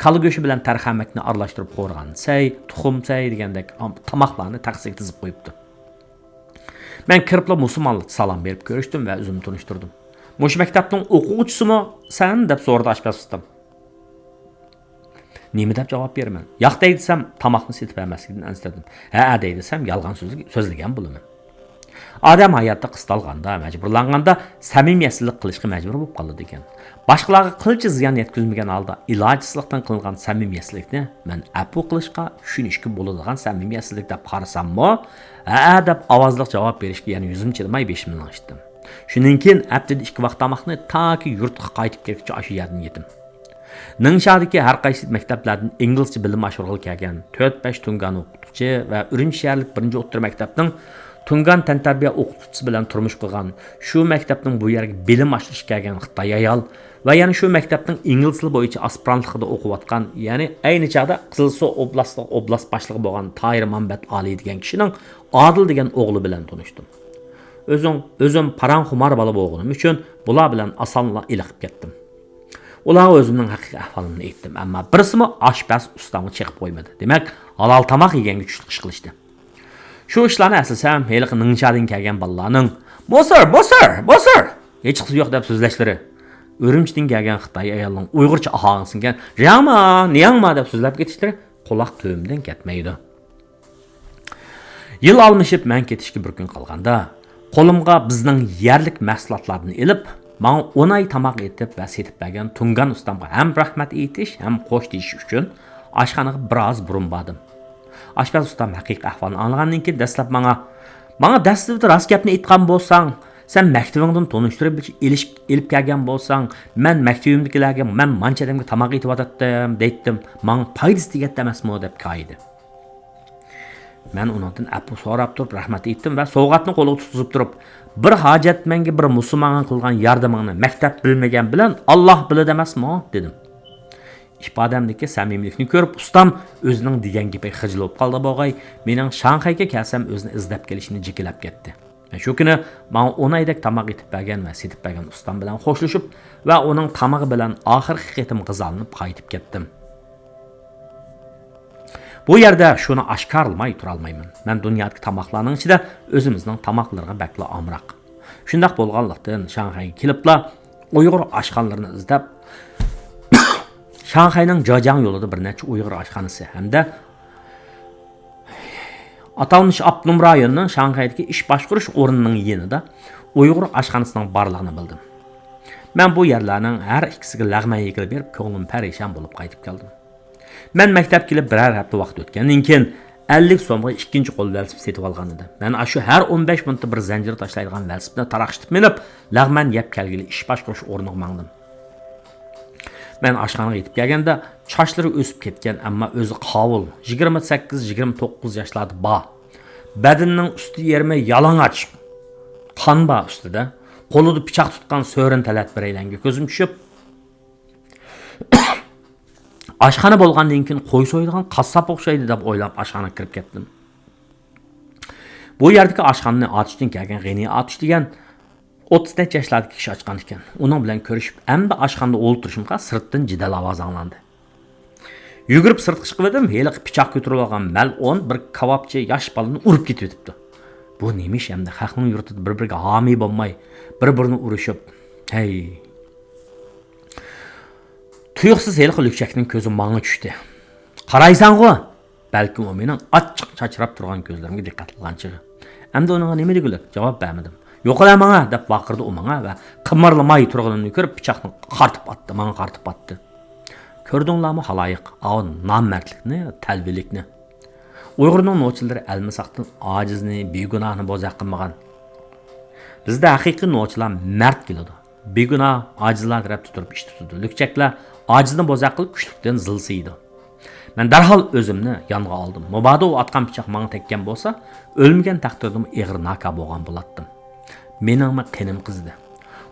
كالا گۆشى بىلەن تەرخەمەكنى ئارىلاشتۇرۇپ قورغان سەي، تۇخۇم سەي دېگەندەك تاماقلارنى تەخسىگە تىزىپ قويۇپتۇ. مەن كىرىپلا مۇسۇلمانلارچە سالام بېرىپ كۆرۈشتۈم ۋە ئۆزۈمنى تونۇشتۇردۇم. مۇشۇ مەكتەپنىڭ ئوقۇغۇچىسىمۇ سەن؟ دەپ سورىدى ئاشپەز ئۇستام. نېمە دەپ جاۋاب بېرىمەن؟ ياق دەي دېسەم، تاماقنى سېتىپ بەرمەسلىكتىن ئەنسىرىدىم. ھەئە دەي دېسەم، يالغان سۆزلىگەن بولىمەن. ئادەم ھاياتتا قىستالغاندا، مەجبۇرلانغاندا سەمىمىيەتسىزلىك قىلىشقا مەجبۇر بولۇپ قالىدىكەن. باشقىلارغا قىلچە زىيان يەتكۈزمىگەن ھالدا ئىلاجسىزلىقتىن قىلىنغان سەمىمىيەتسىزلىكنى مەن ئەپۇ قىلىشقا، چۈشىنىشكە بولىدىغان سەمىمىيەتسىزلىك دەپ قارىساممۇ، ھەئە دەپ ئاۋازلىق جاۋاب بېرىشكە يەنە يۈزۈم چىدىماي بېشىمنى لىڭشىتتىم. شۇنىڭ كېيىن ھەپتىدە ئىككى ۋاق تاماقنى تاكى يۇرتقا قايتىپ كەلگۈچە ئاشۇ يەردىن يېدىم. نىڭشادىكى ھەر قايسى مەكتەپلەردىن ئىنگلىزچە بىلىم ئاشۇرغىلى كەلگەن تۆت-بەش تۇڭگان ئوقۇتقۇچى ۋە ئۈرۈمچى شەھەرلىك بىرىنچى ئوتتۇرا مەكتەپنىڭ تۇڭگان تەنتەربىيە ئوقۇتقۇچىسى بىلەن تۇرمۇش قۇرغان، شۇ مەكتەپنىڭ بۇ يەرگە بىلىم ئاشۇرۇشقا كەلگەن خىتاي ئايال ۋە يەنە شۇ مەكتەپنىڭ ئىنگلىز تىلى بويىچە ئاسپىرانتلىقىدا ئوقۇۋاتقان، يەنى ئەينى چاغدا قىزىلسۇ ئوبلاستلىق ئوبلاست باشلىقى بولغان تاھىر مامبەت ئالىي دېگەن كىشىنىڭ ئادىل دېگەن ئوغلى بىلەن تونۇشتۇم. ئۆزۈڭ، ئۆزۈم پاراڭخۇمار بالا بولغىنىم ئۈچۈن بۇلار بىلەن ئاسانلا ئېلىقىپ كەتتىم. ئۇلارغا ئۆزۈمنىڭ ھەقىقىي ئەھۋالىمنى ئېيتتىم، ئەمما بىرسىمۇ ئاشپەز ئۇستامغا چېقىپ قويمىدى. دېمەك، ھالال تاماق يېگەنگە چۈشلۈك ئىش قىلىشتى. شۇ ئىشلارنى ئەسلىسەم، ھېلىقى نىڭشادىن كەلگەن بالىلارنىڭ «موسور، موسور، موسور! ھېچقىسى يوق» دەپ سۆزلەشلىرى، ئۈرۈمچىدىن كەلگەن خىتاي ئايالنىڭ ئۇيغۇرچە ئاھاڭسىڭكەن «رياڭما، نياڭما» دەپ سۆزلەپ كېتىشلىرى قۇلاق تۈۋىمدىن كەتمەيدۇ. يىل ئالمىشىپ، مەن كېتىشكە بىر كۈن قالغاندا، قولۇمغا بىزنىڭ يەرلىك مەھسۇلاتلاردىن ئېلىپ، ماڭا ئون ئاي تاماق ئېتىپ ۋە سېتىپ بەرگەن تۇڭگان ئۇستامغا ھەم رەھمەت ئېيتىش، ھەم خوش دېيىش ئۈچۈن ئاشخانىغا بىر ئاز بۇرۇن باردىم. ئاشپەز ئۇستام ھەقىقىي ئەھۋالنى ئاڭلىغاندىن كېيىن دەسلەپ ماڭا، «ماڭا دەسلىپىدە راست گەپنى ئېيتقان بولساڭ، سەن مەكتىۋىڭدىن تونۇشتۇرۇپ ئېلىش، ئېلىپ كەلگەن بولساڭ، مەن مەكتىۋىمدىكىلەرگە مەن مانچە ئادەمگە تاماق ئېتىۋاتاتتىم» دەيتتىم، «ماڭا پايدىسى تېگەتتى ئەمەسمۇ؟» دەپ كايىدى. مەن ئۇنىڭدىن ئەپۇ سوراپ تۇرۇپ رەھمەت ئېيتتىم ۋە سوۋغاتنى قولىغا تۇتقۇزۇپ تۇرۇپ، «بىر ھاجەتمەنگە بىر مۇسۇلمانغا قىلغان ياردىمىڭنى مەكتەپ بىلمىگەن بىلەن ئاللاھ بىلىدۇ ئەمەسمۇ؟» دېدىم. ئىپادەمدىكى سەمىمىيلىكنى كۆرۈپ ئۇستام ئۆزىنىڭ دېگەن گېپىگە خىجىل بولۇپ قالدى بوغاي، مېنىڭ شاڭخەيگە كەلسەم ئۆزىنى ئىزدەپ كېلىشىنى جېكىلەپ كەتتى. شۇ كۈنى ماڭا ئون ئايدەك تاماق ئېتىپ بەرگەن ۋە سېتىپ بەرگەن ئۇستام بىلەن خوشلىشىپ ۋە ئۇنىڭ تامىقى بىلەن ئاخىرقى قېتىم غىزالىنىپ قايتىپ كەتتىم. بۇ يەردە شۇنى ئاشكارىلىماي تۇرالمايمەن. مەن دۇنيادىكى تاماقلارنىڭ ئىچىدە ئۆزىمىزنىڭ تاماقلىرىغا بەكلا ئامراق. شۇنداق بولغانلىقتىن، شاڭخەيگە كېلىپلا ئۇيغۇر ئاشخانىلىرىنى ئىزدەپ، شاڭخەينىڭ جاجياڭ يولىدا بىر نەچچە ئۇيغۇر ئاشخانىسى ھەمدە ئاتالمىش ئاپتونوم رايوننىڭ شاڭخەيدىكى ئىش باشقۇرۇش ئورنىنىڭ يېنىدا ئۇيغۇر ئاشخانىسىنىڭ بارلىقىنى بىلدىم. مەن بۇ يەرلەرنىڭ ھەر ئىككىسىگە لەغمەن يېگىلى بېرىپ، كۆڭلۈم پەرىشان بولۇپ قايتىپ كەلدىم. مەن مەكتەپ كېلىپ بىرەر ھەپتە ۋاقىت ئۆتكەندىن كېيىن، ئەللىك سومغا ئىككىنچى قول ۋېلىسىپىت سېتىۋالغان ئىدىم. مەن ئاشۇ ھەر ئون بەش مىنۇتتا بىر زەنجىر تاشلايدىغان ۋېلىسىپىتنى تاراقشىتىپ مىنىپ، لەغمەن يەپ كەلگىلى ئىش باشقۇرۇش ئورنىغا ماڭدىم. مەن ئاشخانىغا يېتىپ كەلگەندە، چاچلىرى ئۆسۈپ كەتكەن، ئەمما ئۆزى قاۋۇل، يىگىرمە سەككىز، يىگىرمە توققۇز ياشلاردا بار. بەدىنىنىڭ ئۈستى يېرىمى يالىڭاچ. قان بار ئۈستىدە. قولىدا پىچاق تۇتقان سۆرۈن تەلەت بىرەيلەنگە كۆزۈم چۈشۈپ، ئاشخانا بولغاندىن كېيىن قوي سويىدىغان قاسساپ ئوخشايدۇ دەپ ئويلاپ ئاشخانىغا كىرىپ كەتتىم. بۇ يەردىكى ئاشخانىنى ئاتۇشتىن كەلگەن غېنى ئاتۇش دېگەن ئوتتۇز نەچچە ياشلاردىكى كىشى ئاچقان ئىكەن. ئۇنىڭ بىلەن كۆرۈشۈپ، ئەمدى ئاشخانىدا ئولتۇرۇشۇمغا سىرتتىن جېدەل ئاۋازى ئاڭلاندى. يۈگۈرۈپ سىرتقا چىقىۋىدىم، ھېلىقى پىچاق كۆتۈرۈۋالغان مەلئۇن بىر كاۋاپچى ياش بالىنى ئۇرۇپ كېتىۋېتىپتۇ. بۇ نېمە ئىش ئەمدى؟ خەقنىڭ يۇرتىدا بىر-بىرىگە ھامىي بولماي، بىر-بىرىنى ئۇرۇشۇپ. ھەي. تۇيۇقسىز ھېلىقى لۈكچەكنىڭ كۆزى ماڭا چۈشتى. قارايسەنغۇ! بەلكىم ئۇ مېنىڭ ئاچچىق چاچراپ تۇرغان كۆزلىرىمگە دىققەت قىلغان چېغى. ئەمدى ئۇنىڭغا نېمە دېگۈلۈك؟ جاۋاب بەرمىدىم. «يوقىلا ماڭا!» دەپ ۋارقىرىدى ئۇ ماڭا ۋە قىمىرلىماي تۇرغىنىمنى كۆرۈپ پىچاقنى قارىتىپ ئاتتى، ماڭا قارىتىپ ئاتتى. كۆردۈڭلارمۇ خالايىق، ئاۋۇ نامەردلىكنى، تەلۋىلىكنى. ئۇيغۇرنىڭ نوچىلىرى ئەلمىساقتىن ئاجىزنى، بىگۇناھنى بوزەك قىلمىغان. بىزدە ھەقىقىي نوچىلار مەرد كېلىدۇ. بىگۇناھ ئاجىزلار تەرەپتە تۇرۇپ ئىش تۇتىدۇ. لۈكچەكلەر ئاجىزنى بوزەك قىلىپ، كۈچلۈكتىن زىلسىيىدۇ. مەن دەرھال ئۆزۈمنى يانغا ئالدىم. مۇبادا ئۇ ئاتقان پىچاق ماڭا تەگكەن بولسا، ئۆلمىگەن تەقدىردىمۇ ئېغىر ناكا بولغان بولاتتىم. مېنىڭمۇ قېنىم قىزىدى.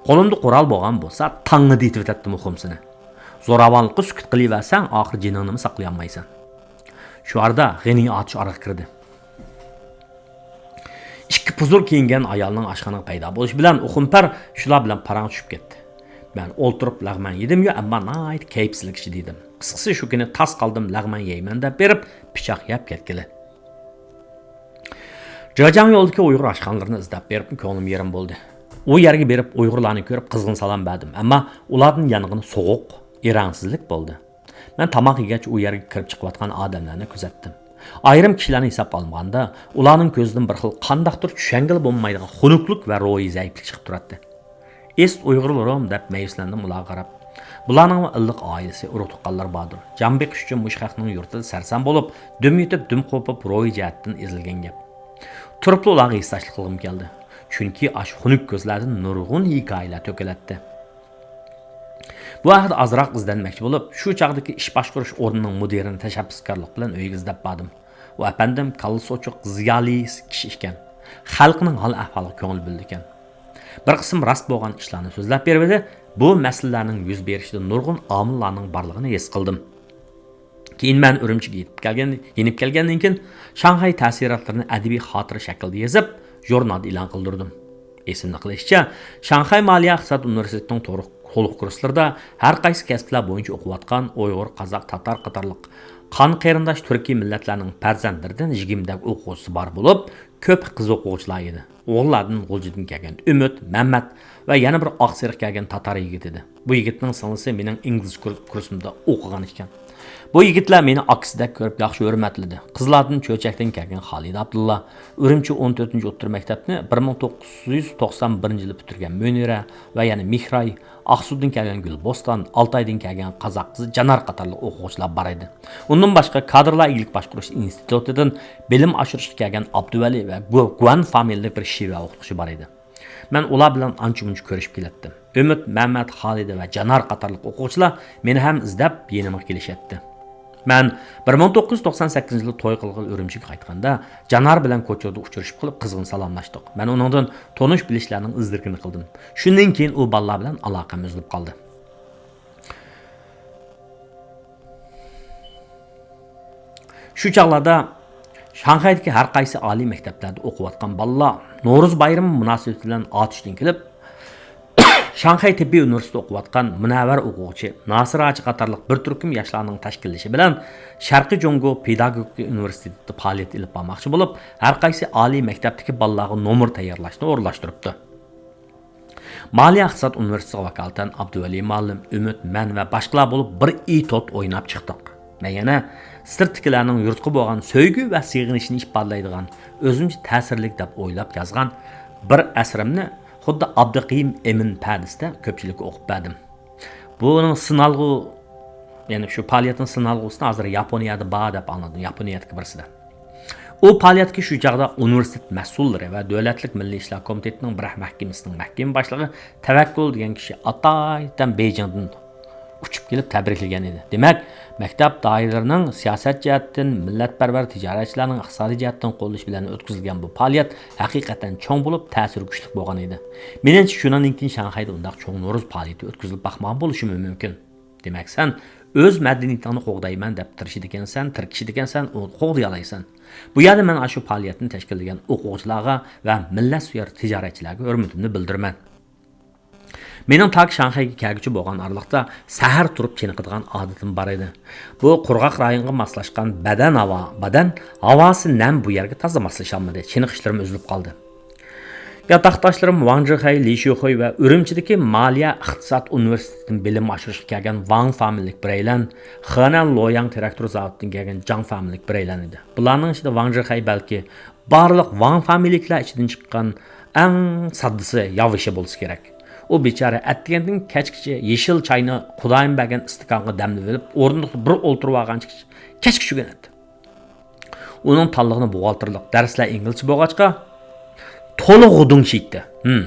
قولۇمدا قورال بولغان بولسا، تاڭنىدى ئېتىۋېتەتتىمۇ خۇمسىنى. زوراۋانلىققا سۈكۈت قىلىۋەرسەڭ، ئاخىرى جېنىڭنىمۇ ساقلىيالمايسەن. شۇ ئارىدا غېنى ئاتۇش ئارىغا كىردى. ئىككى پۇزۇر كىيىنگەن ئايالنىڭ ئاشخانىغا پەيدا بولۇشى بىلەن ئۇ خۇمپەر شۇلار بىلەن پاراڭ چۈشۈپ كەتتى. مەن ئولتۇرۇپ لەغمەن يېدىميۇ، ئەمما ناھايىتى كەيپسىزلىك ئىچىدە يېدىم. قىسقىسى شۇ كۈنى تاس قالدىم، لەغمەن يەيمەن دەپ بېرىپ، پىچاق يەپ كەتكىلى. جېجياڭ يولىدىكى ئۇيغۇر ئاشخانىلىرىنى ئىزدەپ بېرىپ، كۆڭلۈم يېرىم بولدى. ئۇ يەرگە بېرىپ، ئۇيغۇرلارنى كۆرۈپ، قىزغىن سالام بەردىم، ئەمما ئۇلاردىن يانغىنى سوغۇق، ئېرەنسىزلىك بولدى. مەن تاماق يېگەچ ئۇ يەرگە كىرىپ چىقىۋاتقان ئادەملەرنى كۆزەتتىم. ئايرىم كىشىلەرنى ھېسابقا ئالمىغاندا، ئۇلارنىڭ كۆزىدىن بىر خىل قانداقتۇر چۈشەنگىلى بولمايدىغان خۇنۈكلۈك ۋە روھىي زەئىپلىك چىقىپ تۇراتتى. «ئىست ئۇيغۇرلىرىم» دەپ مەيۈسلەندىم ئۇلارغا قاراپ. بۇلارنىڭمۇ ئىللىق ئائىلىسى، ئۇرۇق-تۇغقانلىرى باردۇر. جان بېقىش ئۈچۈن مۇشۇ خەقنىڭ يۇرتىدا سەرسان بولۇپ، دۈم يۇتۇپ، دۈم قوپۇپ، روھىي جەھەتتىن ئېزىلگەن گەپ. تۇرۇپلا ئۇلارغا ھېسداشلىق قىلغۇم كەلدى. چۈنكى ئاشۇ خۇنۈك كۆزلەردىن نۇرغۇن ھېكايىلەر تۆكۈلەتتى. بۇ ھەقتە ئازراق ئىزدەنمەكچى بولۇپ، شۇ چاغدىكى ئىش باشقۇرۇش ئورنىنىڭ مۇدىرىنى تەشەببۇسكارلىق بىلەن ئۆيىگە ئىزدەپ باردىم. ئۇ ئەپەندىم كاللىسى ئوچۇق، زىيالىي كىشى ئىكەن. خەلقنىڭ ھال-ئەھۋالىغا كۆڭۈل بۆلىدىكەن. بىر قىسىم راست بولغان ئىشلارنى سۆزلەپ بېرىۋىدى. بۇ مەسىلىلەرنىڭ يۈز بېرىشىدە نۇرغۇن ئامىللارنىڭ بارلىقىنى ھېس قىلدىم. كېيىن مەن ئۈرۈمچىگە يېتىپ كەلگەن، يېنىپ كەلگەندىن كېيىن، شاڭخەي تەسىراتلىرىنى ئەدەبىي خاتىرە شەكلىدە يېزىپ، ژۇرنالدا ئېلان قىلدۇردۇم. ئېسىمدە قېلىشىچە، شاڭخەي مالىيە ئىقتىساد ئۇنىۋېرسىتېتىنىڭ تولۇق، تولۇق كۇرسلىرىدا ھەر قايسى كەسىپلەر بويىچە ئوقۇۋاتقان ئۇيغۇر، قازاق، تاتار قاتارلىق قان قېرىنداش تۈركىي مىللەتلەرنىڭ پەرزەنتلىرىدىن يىگىرمىدەك ئوقۇغۇچىسى بار بولۇپ، كۆپى قىز ئوقۇغۇچىلار ئىدى. ئوغۇللاردىن غۇلجىدىن كەلگەن ئۈمىد، مەمەت ۋە يەنە بىر ئاقسېرىق كەلگەن تاتار يىگىتى ئىدى. بۇ يىگىتنىڭ سىڭلىسى مېنىڭ ئىنگلىز كۇر-، كۇرسۇمدا ئوقۇغان ئىكەن. بۇ يىگىتلەر مېنى ئاكىسىدەك كۆرۈپ ياخشى ھۆرمەتلىدى. قىزلاردىن چۆچەكتىن كەلگەن خالىدە ئابدۇللا، ئۈرۈمچى ئون تۆتىنچى ئوتتۇرا مەكتەپنى بىر مىڭ توققۇز يۈز توقسان بىرىنچى يىلى پۈتتۈرگەن مۆنىرە ۋە يەنە مېھراي، ئاقسۇدىن كەلگەن گۈلبوستان، ئالتايدىن كەلگەن قازاق قىزى جانار قاتارلىق ئوقۇغۇچىلار بار ئىدى. ئۇندىن باشقا، كادىرلار ئىگىلىك باشقۇرۇش ئىنستىتۇتىدىن بىلىم ئاشۇرۇشقا كەلگەن ئابدۇۋەلى ۋە گۇ-، گۇەن فامىلىلىك بىر شىۋە ئوقۇتقۇچى بار ئىدى. مەن ئۇلار بىلەن ئانچە-مۇنچە كۆرۈشۈپ كېلەتتىم. ئۈمىد، مەمەت، خالىدە ۋە جانار قاتارلىق ئوقۇغۇچىلار مېنى ھەم ئىزدەپ يېنىمغا كېلىشەتتى. مەن بىر مىڭ توققۇز يۈز توقسان سەككىزىنچى يىلى توي قىلغىلى ئۈرۈمچىگە قايتقاندا، جانار بىلەن كوچىدا ئۇچرىشىپ قېلىپ قىزغىن سالاملاشتۇق. مەن ئۇنىڭدىن تونۇش-بىلىشلەرنىڭ ئىزدىرىكىنى قىلدىم. شۇندىن كېيىن ئۇ بالىلار بىلەن ئالاقەم ئۈزۈلۈپ قالدى. شۇ چاغلاردا شاڭخەيدىكى ھەر قايسى ئالىي مەكتەپلەردە ئوقۇۋاتقان بالىلار نورۇز بايرىمى مۇناسىۋىتى بىلەن ئاتۇشتىن كېلىپ، شاڭخەي تېببىي ئۇنىۋېرسىتېتىدا ئوقۇۋاتقان مۇنەۋۋەر ئوقۇغۇچى ناسىر ھاجى قاتارلىق بىر تۈركۈم ياشلارنىڭ تەشكىللىشى بىلەن شەرقىي جۇڭگو پېداگوگىكا ئۇنىۋېرسىتېتىدا پائالىيەت ئېلىپ بارماقچى بولۇپ، ھەر قايسى ئالىي مەكتەپتىكى بالىلارغا نومۇر تەييارلاشنى ئورۇنلاشتۇرۇپتۇ. مالىيە ئىقتىساد ئۇنىۋېرسىتېتىغا ۋاكالىتەن ئابدۇۋەلى مۇئەللىم، ئۈمىد، مەن ۋە باشقىلار بولۇپ بىر ئى توت ئويناپ چىقتۇق. مەن يەنە سىرتتىكىلەرنىڭ يۇرتقا بولغان سۆيگۈ ۋە سېغىنىشىنى ئىپادىلەيدىغان، ئۆزۈمچە تەسىرلىك دەپ ئويلاپ يازغان بىر ئەسىرىمنى خۇددى ئابدۇقېيۇم ئىمىن پەدىسىدە كۆپچىلىككە ئوقۇپ بەردىم. بۇنىڭ سىنالغۇ، يەنى شۇ پائالىيەتنىڭ سىنالغۇسىنى ھازىر ياپونىيەدە بار دەپ ئاڭلىدىم، ياپونىيەدىكى بىرسىدە. ئۇ پائالىيەتكە شۇ چاغدا ئۇنىۋېرسىتېت مەسئۇللىرى ۋە دۆلەتلىك مىللىي ئىشلار كومىتېتىنىڭ بىر مەھكىمىسىنىڭ مەھكىمە باشلىقى تەۋەككۈل دېگەن كىشى ئاتايىتەن بېيجىڭدىن ئۇچۇپ كېلىپ تەبرىكلىگەن ئىدى. دېمەك، مەكتەپ دائىرىلىرىنىڭ سىياسەت جەھەتتىن، مىللەتپەرۋەر تىجارەتچىلەرنىڭ ئىقتىسادىي جەھەتتىن قوللىشى بىلەن ئۆتكۈزۈلگەن بۇ پائالىيەت ھەقىقەتەن چوڭ بولۇپ، تەسىرى كۈچلۈك بولغان ئىدى. مېنىڭچە، شۇنىڭدىن كېيىن شاڭخەيدە ئۇنداق چوڭ نورۇز پائالىيىتى ئۆتكۈزۈلۈپ باقمىغان بولۇشىمۇ مۇمكىن. دېمەك، سەن ئۆز مەدەنىيىتىڭنى قوغدايمەن دەپ تىرىشىدىكەنسەن، تىركىشىدىكەنسەن، ئۇنى قوغدىيالايسەن. بۇ يەردە مەن ئاشۇ پائالىيەتنى تەشكىللىگەن ئوقۇغۇچىلارغا ۋە مىللەتسۆيەر تىجارەتچىلەرگە ھۆرمىتىمنى بىلدۈرىمەن. مېنىڭ تاكى شاڭخەيگە كەلگۈچە بولغان ئارىلىقتا سەھەر تۇرۇپ چېنىقىدىغان ئادىتىم بار ئىدى. بۇ قۇرغاق رايونغا ماسلاشقان بەدەن ھاۋا، بەدەن ھاۋاسى نەم بۇ يەرگە تازا ماسلىشالمىدى، چېنىقىشلىرىم ئۈزۈلۈپ قالدى. ياتاقداشلىرىم ۋاڭ جىخەي، لى شۈخۇي ۋە ئۈرۈمچىدىكى مالىيە ئىقتىساد ئۇنىۋېرسىتېتىدىن بىلىم ئاشۇرۇشقا كەلگەن ۋاڭ فامىلىلىك بىرەيلەن، خېنەن لوياڭ تىراكتور زاۋۇتىدىن كەلگەن جاڭ فامىلىلىك بىرەيلەن ئىدى. بۇلارنىڭ ئىچىدە ۋاڭ جىخەي بەلكى بارلىق ۋاڭ فامىلىلىكلەر ئىچىدىن چىققان ئەڭ ساددىسى، ياۋىشى بولسا كېرەك. ئۇ بىچارە ئەتىگەندىن كەچكىچە يېشىل چاينى خۇدايىم بەرگەن ئىستاكانغا دەملىۋېلىپ، ئورۇندۇقتا بىر ئولتۇرۇۋالغانچە كەچكە چۈشكەن ئىدى. ئۇنىڭ تاللىغىنى بوغالتىرلىق، دەرسلەر ئىنگلىزچە بولغاچقا، تولا غۇدۇڭ شىيتتى. ھىم،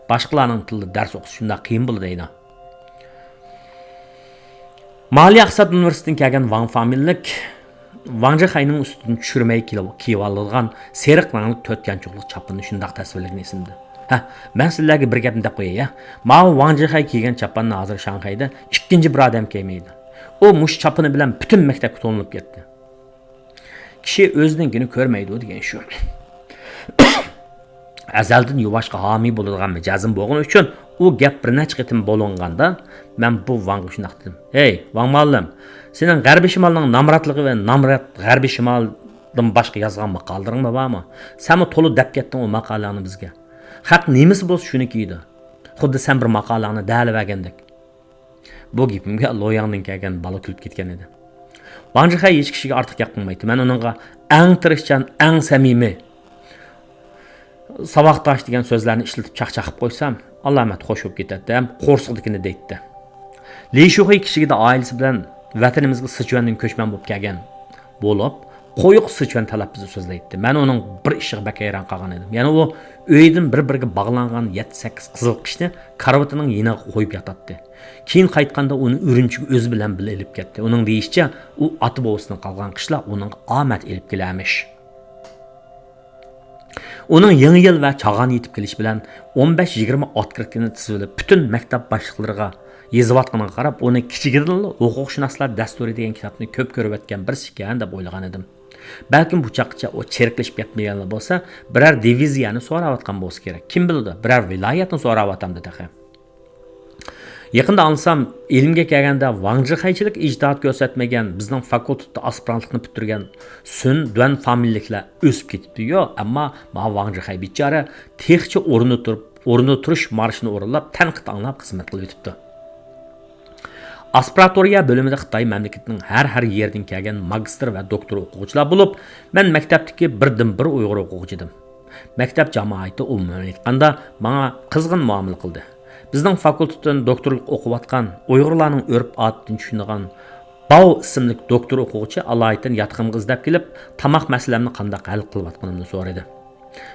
باشقىلارنىڭ تىلىدا دەرس ئوقۇش شۇنداق قىيىن بولىدۇ ئەينا. مالىيە ئىقتىساد ئۇنىۋېرسىتېتىدىن كەلگەن ۋاڭ فامىلىلىك ۋاڭ جىخەينىڭ ئۈستىدىن چۈشۈرمەي كىيىۋالىدىغان سېرىق رەڭلىك تۆت يانچۇقلۇق چاپىنىنى شۇنداق تەسۋىرلىگىنى ئېسىمدە. ھە، مەن سىلەرگە بىر گەپنى دەپ قوياي، يا. ماۋۇ ۋاڭ جىخەي كىيگەن چاپاننى ھازىر شاڭخەيدە ئىككىنچى بىر ئادەم كىيمەيدۇ. ئۇ مۇشۇ چاپىنى بىلەن پۈتۈن مەكتەپكە تونۇلۇپ كەتتى. كىشى ئۆزىنىڭكىنى كۆرمەيدۇ دېگەن شۇ. ئەزەلدىن يۇۋاشقا ھامىي بولىدىغان مىجەزىم بولغىنى ئۈچۈن ئۇ گەپ بىر نەچچە قېتىم بولۇنغاندا، مەن بۇ ۋاڭغا شۇنداق دېدىم، ھەي، ۋاڭ مۇئەللىم، سېنىڭ غەربىي شىمالنىڭ نامراتلىقى ۋە نامرات غەربىي شىمالدىن باشقا يازغان ماقالىلىرىڭمۇ بارمۇ؟ سەنمۇ تولا دەپ كەتتىڭ ئۇ ماقالەڭنى بىزگە. خەق نېمىسى بولسا شۇنى كىيىدۇ. خۇددى سەن بىر ماقالەڭنى دەلىۋەرگەندەك. بۇ گېپىمگە لوياڭدىن كەلگەن بالا كۈلۈپ كەتكەن ئىدى. ۋاڭ جىخەي ھېچ كىشىگە ئارتۇق گەپ قىلمايتتى. مەن ئۇنىڭغا ئەڭ تىرىشچان، ئەڭ سەمىمىي، ساۋاقداش دېگەن سۆزلەرنى ئىشلىتىپ چاقچاق قىلىپ قويسام، ئالامەت خوش بولۇپ كېتەتتى ھەم قورسىقىدىكىنى دەيتتى. لى شۇخۇي كىچىكىدە ئائىلىسى بىلەن ۋەتىنىمىزگە سىچۈەندىن كۆچمەن بولۇپ كەلگەن بولۇپ، قويۇق سىچۈەن تەلەپپۇزى سۆزلەيتتى. مەن ئۇنىڭ بىر ئىشىغا بەك ھەيران قالغان ئىدىم. يەنى ئۇ ئۆيىدىن بىر-بىرىگە باغلانغان يەتتە-سەككىز قىزىل قىشنى كارىۋىتىنىڭ يېنىغا قويۇپ ياتاتتى. كېيىن قايتقاندا ئۇنى ئۈرۈمچىگە ئۆزى بىلەن بىللە ئېلىپ كەتتى. ئۇنىڭ دېيىشىچە، ئۇ ئاتا-بوۋىسىدىن قالغان قىشلار ئۇنىڭغا ئامەت ئېلىپ كېلەرمىش. ئۇنىڭ يېڭى يىل ۋە چاغان يېتىپ كېلىشى بىلەن ئون بەش يىگىرمە ئوتكرىتكىنى تىزىۋېلىپ، پۈتۈن مەكتەپ باشلىقلىرىغا يېزىۋاتقىنىغا قاراپ، ئۇنى كىچىكىدىنلا ھوقۇقشۇناسلار دەستۇرى دېگەن كىتابنى كۆپ كۆرۈۋەتكەن بىرسى ئىكەن دەپ ئويلىغان ئىدىم. بەلكىم بۇ چاغقىچە ئۇ چىرىكلىشىپ كەتمىگەنلا بولسا، بىرەر دىۋىزىيەنى سوراۋاتقان بولسا كېرەك. كىم بىلىدۇ، بىرەر ۋىلايەتنى سوراۋاتامدۇ تېخى. يېقىندا ئاڭلىسام، ئىلىمگە كەلگەندە ۋاڭ جىخەيچىلىك ئىجتىھات كۆرسەتمىگەن، بىزنىڭ فاكۇلتېتتا ئاسپىرانتلىقنى پۈتتۈرگەن سۈن دۈەن فامىلىلىكلەر ئۆسۈپ كېتىپتۇ. يو، ئەمما ماۋۇ ۋاڭ جىخەي بىچارە تېخىچە ئورنىدا تۇرۇپ، ئورنىدا تۇرۇش مارشىنى ئورۇنلاپ، تەنقىد ئاڭلاپ خىزمەت قىلىۋېتىپتۇ. ئاسپىراتورىيە بۆلۈمىدە خىتاي مەملىكىتىنىڭ ھەر، ھەر يېرىدىن كەلگەن ماگىستىر ۋە دوكتور ئوقۇغۇچىلار بولۇپ، مەن مەكتەپتىكى بىردىنبىر ئۇيغۇر ئوقۇغۇچى ئىدىم. مەكتەپ جامائىتى، ئومۇمەن ئېيتقاندا، ماڭا قىزغىن مۇئامىلە قىلدى. بىزنىڭ فاكۇلتېتتىن دوكتورلۇق ئوقۇۋاتقان، ئۇيغۇرلارنىڭ ئۆرپ-ئادىتىنى چۈشىنىدىغان باۋ ئىسىملىك دوكتور ئوقۇغۇچى ئالايىتەن ياتىقىمغا ئىزدەپ كېلىپ، تاماق مەسىلەمنى قانداق ھەل قىلىۋاتقىنىمنى سورىدى.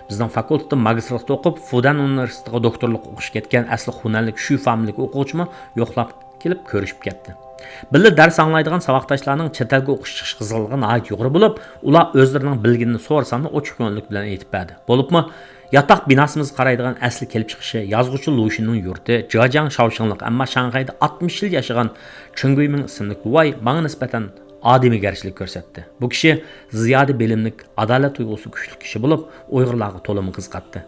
بىزنىڭ فاكۇلتېتتا ماگىستىرلىقتا ئوقۇپ، فۇدەن ئۇنىۋېرسىتېتىغا دوكتورلۇققا ئوقۇشقا كەتكەن ئەسلى خۇنەنلىك شۈ فامىلىلىك ئوقۇغۇچىمۇ يوقلاپ كېلىپ كۆرۈشۈپ كەتتى. بىللە دەرس ئاڭلايدىغان ساۋاقداشلارنىڭ چەت ئەلگە ئوقۇشقا چىقىش قىزغىنلىقى ناھايىتى يۇقىرى بولۇپ، ئۇلار ئۆزلىرىنىڭ بىلگىنىنى سورىساملا ئوچۇق كۆڭۈللۈك بىلەن ئېيتىپ بەردى. بولۇپمۇ ياتاق بىناسىمىزغا قارايدىغان ئەسلى كېلىپ چىقىشى يازغۇچى لۇشىننىڭ يۇرتى جېجياڭ شاۋشىڭلىق، ئەمما شاڭخەيدە ئاتمىش يىل ياشىغان چېڭ گۇيمىڭ ئىسىملىك بوۋاي ماڭا نىسبەتەن ئادىمىيگەرچىلىك كۆرسەتتى. بۇ كىشى زىيادە بىلىملىك، ئادالەت تۇيغۇسى كۈچلۈك كىشى بولۇپ، ئۇيغۇرلارغا تولىمۇ قىزىقاتتى.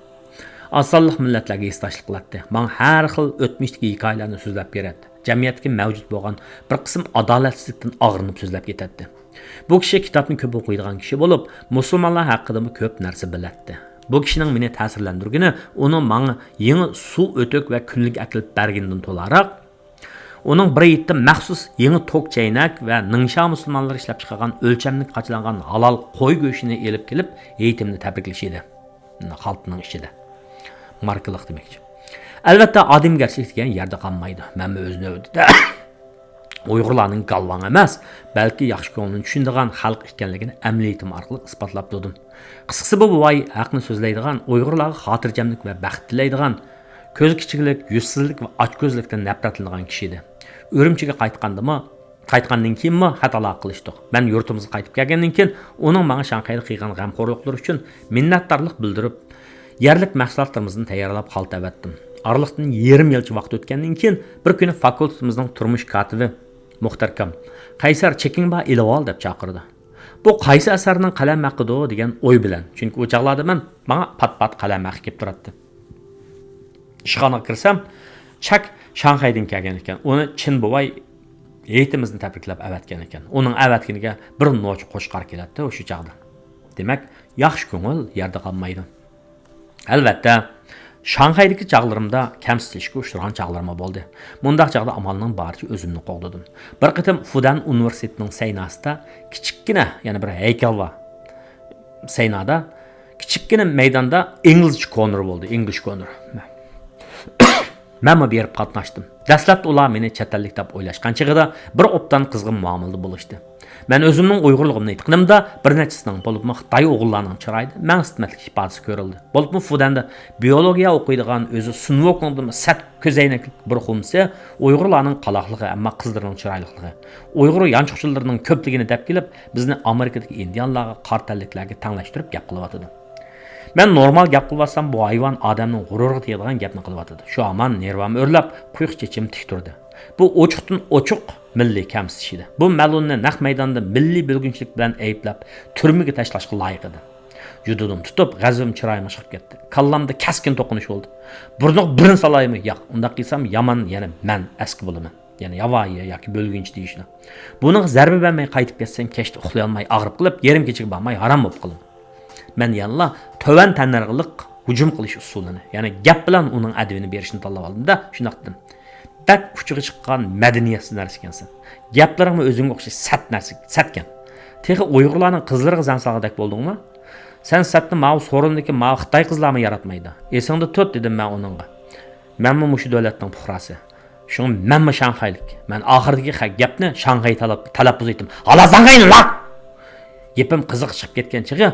ئاز سانلىق مىللەتلەرگە ھېسداشلىق قىلاتتى. ماڭا ھەر خىل ئۆتمۈشتىكى ھېكايىلەرنى سۆزلەپ بېرەتتى. جەمئىيەتتىكى مەۋجۇت بولغان بىر قىسىم ئادالەتسىزلىكتىن ئاغرىنىپ سۆزلەپ كېتەتتى. بۇ كىشى كىتابنى كۆپ ئوقۇيدىغان كىشى بولۇپ، مۇسۇلمانلار ھەققىدىمۇ كۆپ نەرسە بىلەتتى. بۇ كىشىنىڭ مېنى تەسىرلەندۈرگىنى، ئۇنىڭ ماڭا يېڭى سۇ ئۆتۈك ۋە كۈنلۈك ئەكېلىپ بەرگىنىدىن تولاراق، ئۇنىڭ بىر ھېيتتا مەخسۇس يېڭى توك چەينەك ۋە نىڭشا مۇسۇلمانلىرى ئىشلەپچىقارغان ئۆلچەملىك قاچىلانغان ھالال قوي گۆشىنى ئېلىپ كېلىپ، ھېيتىمنى تەبرىكلىشى ئىدى. خالتىنىڭ ئىچىدە. ماركىلىق دېمەكچى. ئەلۋەتتە، ئادەمگەرچىلىك دېگەن يەردە قالمايدۇ. مەنمۇ ئۆز نۆۋىتىدە ئۇيغۇرلارنىڭ گالۋاڭ ئەمەس، بەلكى ياخشى كۆڭلىنى چۈشىنىدىغان خەلق ئىكەنلىكىنى ئەمەلىيىتىم ئارقىلىق ئىسپاتلاپ تۇردۇم. قىسقىسى، بۇ بوۋاي ھەقنى سۆزلەيدىغان، ئۇيغۇرلارغا خاتىرجەملىك ۋە بەخت تىلەيدىغان، كۆزى كىچىكلىك، يۈزسىزلىك ۋە ئاچكۆزلۈكتىن نەپرەتلىنىدىغان كىشى ئىدى. ئۈرۈمچىگە قايتقاندىمۇ، قايتقاندىن كېيىنمۇ خەت ئالاقە قىلىشتۇق. مەن يۇرتىمىزغا قايتىپ كەلگەندىن كېيىن ئۇنىڭ ماڭا شاڭخەيدە قىلغان غەمخورلۇقلىرى ئۈچۈن مىننەتدارلىق بىلدۈرۈپ، يەرلىك مەھسۇلاتلىرىمىزدىن تەييارلاپ خالتا ئەۋەتتىم. ئارىلىقتىن يېرىم يىلچە ۋاقىت ئۆتكەندىن كېيىن، بىر كۈنى فاكۇلتېتىمىزنىڭ تۇرمۇش كاتىپى مۇختەركام، «قەيسەر، چېكىڭ بار، ئېلىۋال» دەپ چاقىردى. «بۇ قايسى ئەسەرنىڭ قەلەم ھەققىدۇ؟» دېگەن ئوي بىلەن، چۈنكى ئۇ چاغلاردا مەن ماڭا پات-پات قەلەم ھەققى كېلىپ تۇراتتى. ئىشخانىغا كىرسەم، چەك شاڭخەيدىن كەلگەن ئىكەن. ئۇنى چىن بوۋاي ھېيتىمىزنى تەبرىكلەپ ئەۋەتكەن ئىكەن. ئۇنىڭ ئەۋەتكىنىگە بىر نوچى قوچقار كېلەتتى شۇ چاغدا. دېمەك، ياخشى كۆڭۈل يەردە قالمايدۇ. ئەلۋەتتە، شاڭخەيدىكى چاغلىرىمدا كەمسىتىلىشكە ئۇچرىغان چاغلىرىممۇ بولدى. مۇنداق چاغدا ئامالنىڭ بارىچە ئۆزۈمنى قوغدىدىم. بىر قېتىم فۇدەن ئۇنىۋېرسىتېتىنىڭ سەيناسىدا كىچىككىنە، يەنە بىر ھەيكەل بار. سەينادا، كىچىككىنە مەيداندا ئىنگلىزچە كورنېر بولدى، ئىنگلىش كورنېر. مەنمۇ بېرىپ قاتناشتىم. دەسلەپتە ئۇلار مېنى چەت ئەللىك دەپ ئويلاشقان چېغىدا بىر ئوبدان قىزغىن مۇئامىلىدە بولۇشتى. مەن ئۆزۈمنىڭ ئۇيغۇرلۇقۇمنى ئېيتقىنىمدا، بىر نەچچىسىنىڭ، بولۇپمۇ خىتاي ئوغۇللارنىڭ چىرايىدا مەڭسىتمەسلىك ئىپادىسى كۆرۈلدى. بولۇپمۇ فۇدەندە بىيولوگىيە ئوقۇيدىغان، ئۆزى سۇنۋوكۇڭدىنمۇ سەت كۆزەينەكلىك بىر خۇمسى ئۇيغۇرلارنىڭ قالاقلىقى، ئەمما قىزلىرىنىڭ چىرايلىقلىقى، ئۇيغۇر يانچۇقچىلىرىنىڭ كۆپلۈكىنى دەپ كېلىپ، بىزنى ئامېرىكىدىكى ئىندىيانلارغا، قارا تەنلىكلەرگە تەڭلەشتۈرۈپ گەپ قىلىۋاتىدۇ. مەن نورمال گەپ قىلىۋاتسام، بۇ ھايۋان ئادەمنىڭ غۇرۇرىغا تېگىدىغان گەپنى قىلىۋاتىدۇ. شۇ ھامان نېرۋام ئۆرلەپ، قۇيۇق چېچىم تىك تۇردى. بۇ ئوچۇقتىن ئوچۇق مىللىي كەمسىتىش ئىدى. بۇ مەلئۇننى نەق مەيداندا مىللىي بۆلگۈنچىلىك بىلەن ئەيىبلەپ، تۈرمىگە تاشلاشقا لايىق ئىدى. جۇدۇدۇم تۇتۇپ، غەزىپىم چىرايىمغا چىقىپ كەتتى. كاللامدا كەسكىن توقۇنۇش بولدى. بۇرنىغا بىرنى سالايمۇ؟ ياق، ئۇنداق قىلسام يامان يەنە مەن ئەسكى بولىمەن. يەنى ياۋايى ياكى بۆلگۈنچى دېيىشىدۇ. بۇنىڭغا زەربە بەرمەي قايتىپ كەتسەم، كەچتە ئۇخلىيالماي، ئاغرىپ قېلىپ، يېرىم كېچىگە بارماي ھارام بولۇپ قالىمەن. مەن يەنىلا تۆۋەن تەننەرغىلىق ھۇجۇم قىلىش ئۇسۇلىنى، يەنى گەپ بىلەن ئۇنىڭ ئەدىپىنى بېرىشنى تاللاپ ئالدىم-دە، شۇنداق دېدىم: «بەك ئۇچىغا چىققان مەدەنىيەتسىز نەرسە ئىكەنسەن. گەپلىرىڭمۇ ئۆزۈڭگە ئوخشاش سەت نەرسە، سەتكەن. تېخى ئۇيغۇرلارنىڭ قىزلىرىغا زەڭ سالغۇدەك بولدۇڭمۇ؟ سەن سەتنى ماۋۇ سورۇندىكى ماۋۇ خىتاي قىزلارمۇ ياراتمايدۇ. ئېسىڭدە تۇت» دېدىم مەن ئۇنىڭغا. مەنمۇ مۇشۇ دۆلەتنىڭ پۇقراسى. شۇڭا مەنمۇ شاڭخەيلىك. مەن ئاخىرىدىكى خە-، گەپنى شاڭخەي تەلەپ-، تەلەپپۇز ئېيتتىم. «ھالا زاڭخەينى لاق!» گېپىم قىزىققا چىقىپ كەتكەن چېغى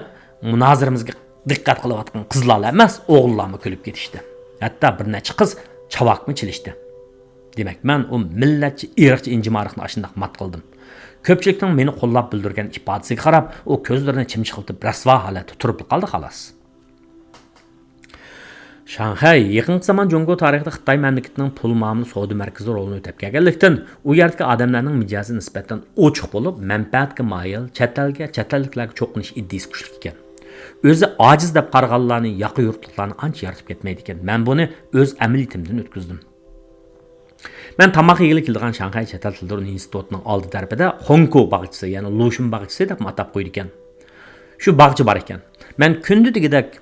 مۇنازىرىمىزگە دىققەت قىلىۋاتقان قىزلارلا ئەمەس، ئوغۇللارمۇ كۈلۈپ كېتىشتى. ھەتتا بىر نەچچە قىز چاۋاكمۇ چېلىشتى. دېمەك، مەن ئۇ مىللەتچى، ئىرقچى ئىنجىمارىقنى ئاشۇنداق مات قىلدىم. كۆپچىلىكنىڭ مېنى قوللاپ بىلدۈرگەن ئىپادىسىگە قاراپ، ئۇ كۆزلىرىنى چىمچىقلىتىپ، رەسۋا ھالەتتە تۇرۇپلا قالدى، خالاس. شاڭخەي يېقىنقى زامان جۇڭگو تارىخىدا خىتاي مەملىكىتىنىڭ پۇل مۇئامىلە سودا مەركىزى رولىنى ئۆتەپ كەلگەنلىكتىن، ئۇ يەردىكى ئادەملەرنىڭ مىجەزى نىسبەتەن ئوچۇق بولۇپ، مەنپەئەتكە مايىل، چەت ئەلگە، چەت ئەللىكلەرگە چوقۇنۇش ئىدىيىسى كۈچلۈك ئىكەن. ئۆزى ئاجىز دەپ قارىغانلارنى ياقا يۇرتلۇقلارنى ئانچە يارىتىپ كەتمەيدىكەن. مەن بۇنى ئۆز ئەمەلىيىتىمدىن ئۆتكۈزدۈم. مەن تاماق يېگىلى كېلىدىغان شاڭخەي چەت ئەل تىللىرى ئىنستىتۇتىنىڭ ئالدى تەرىپىدە خونكو باغچىسى، يەنى لۇشۈن باغچىسى دەپمۇ ئاتاپ قويىدىكەن. شۇ باغچە بار ئىكەن. مەن كۈندە دېگۈدەك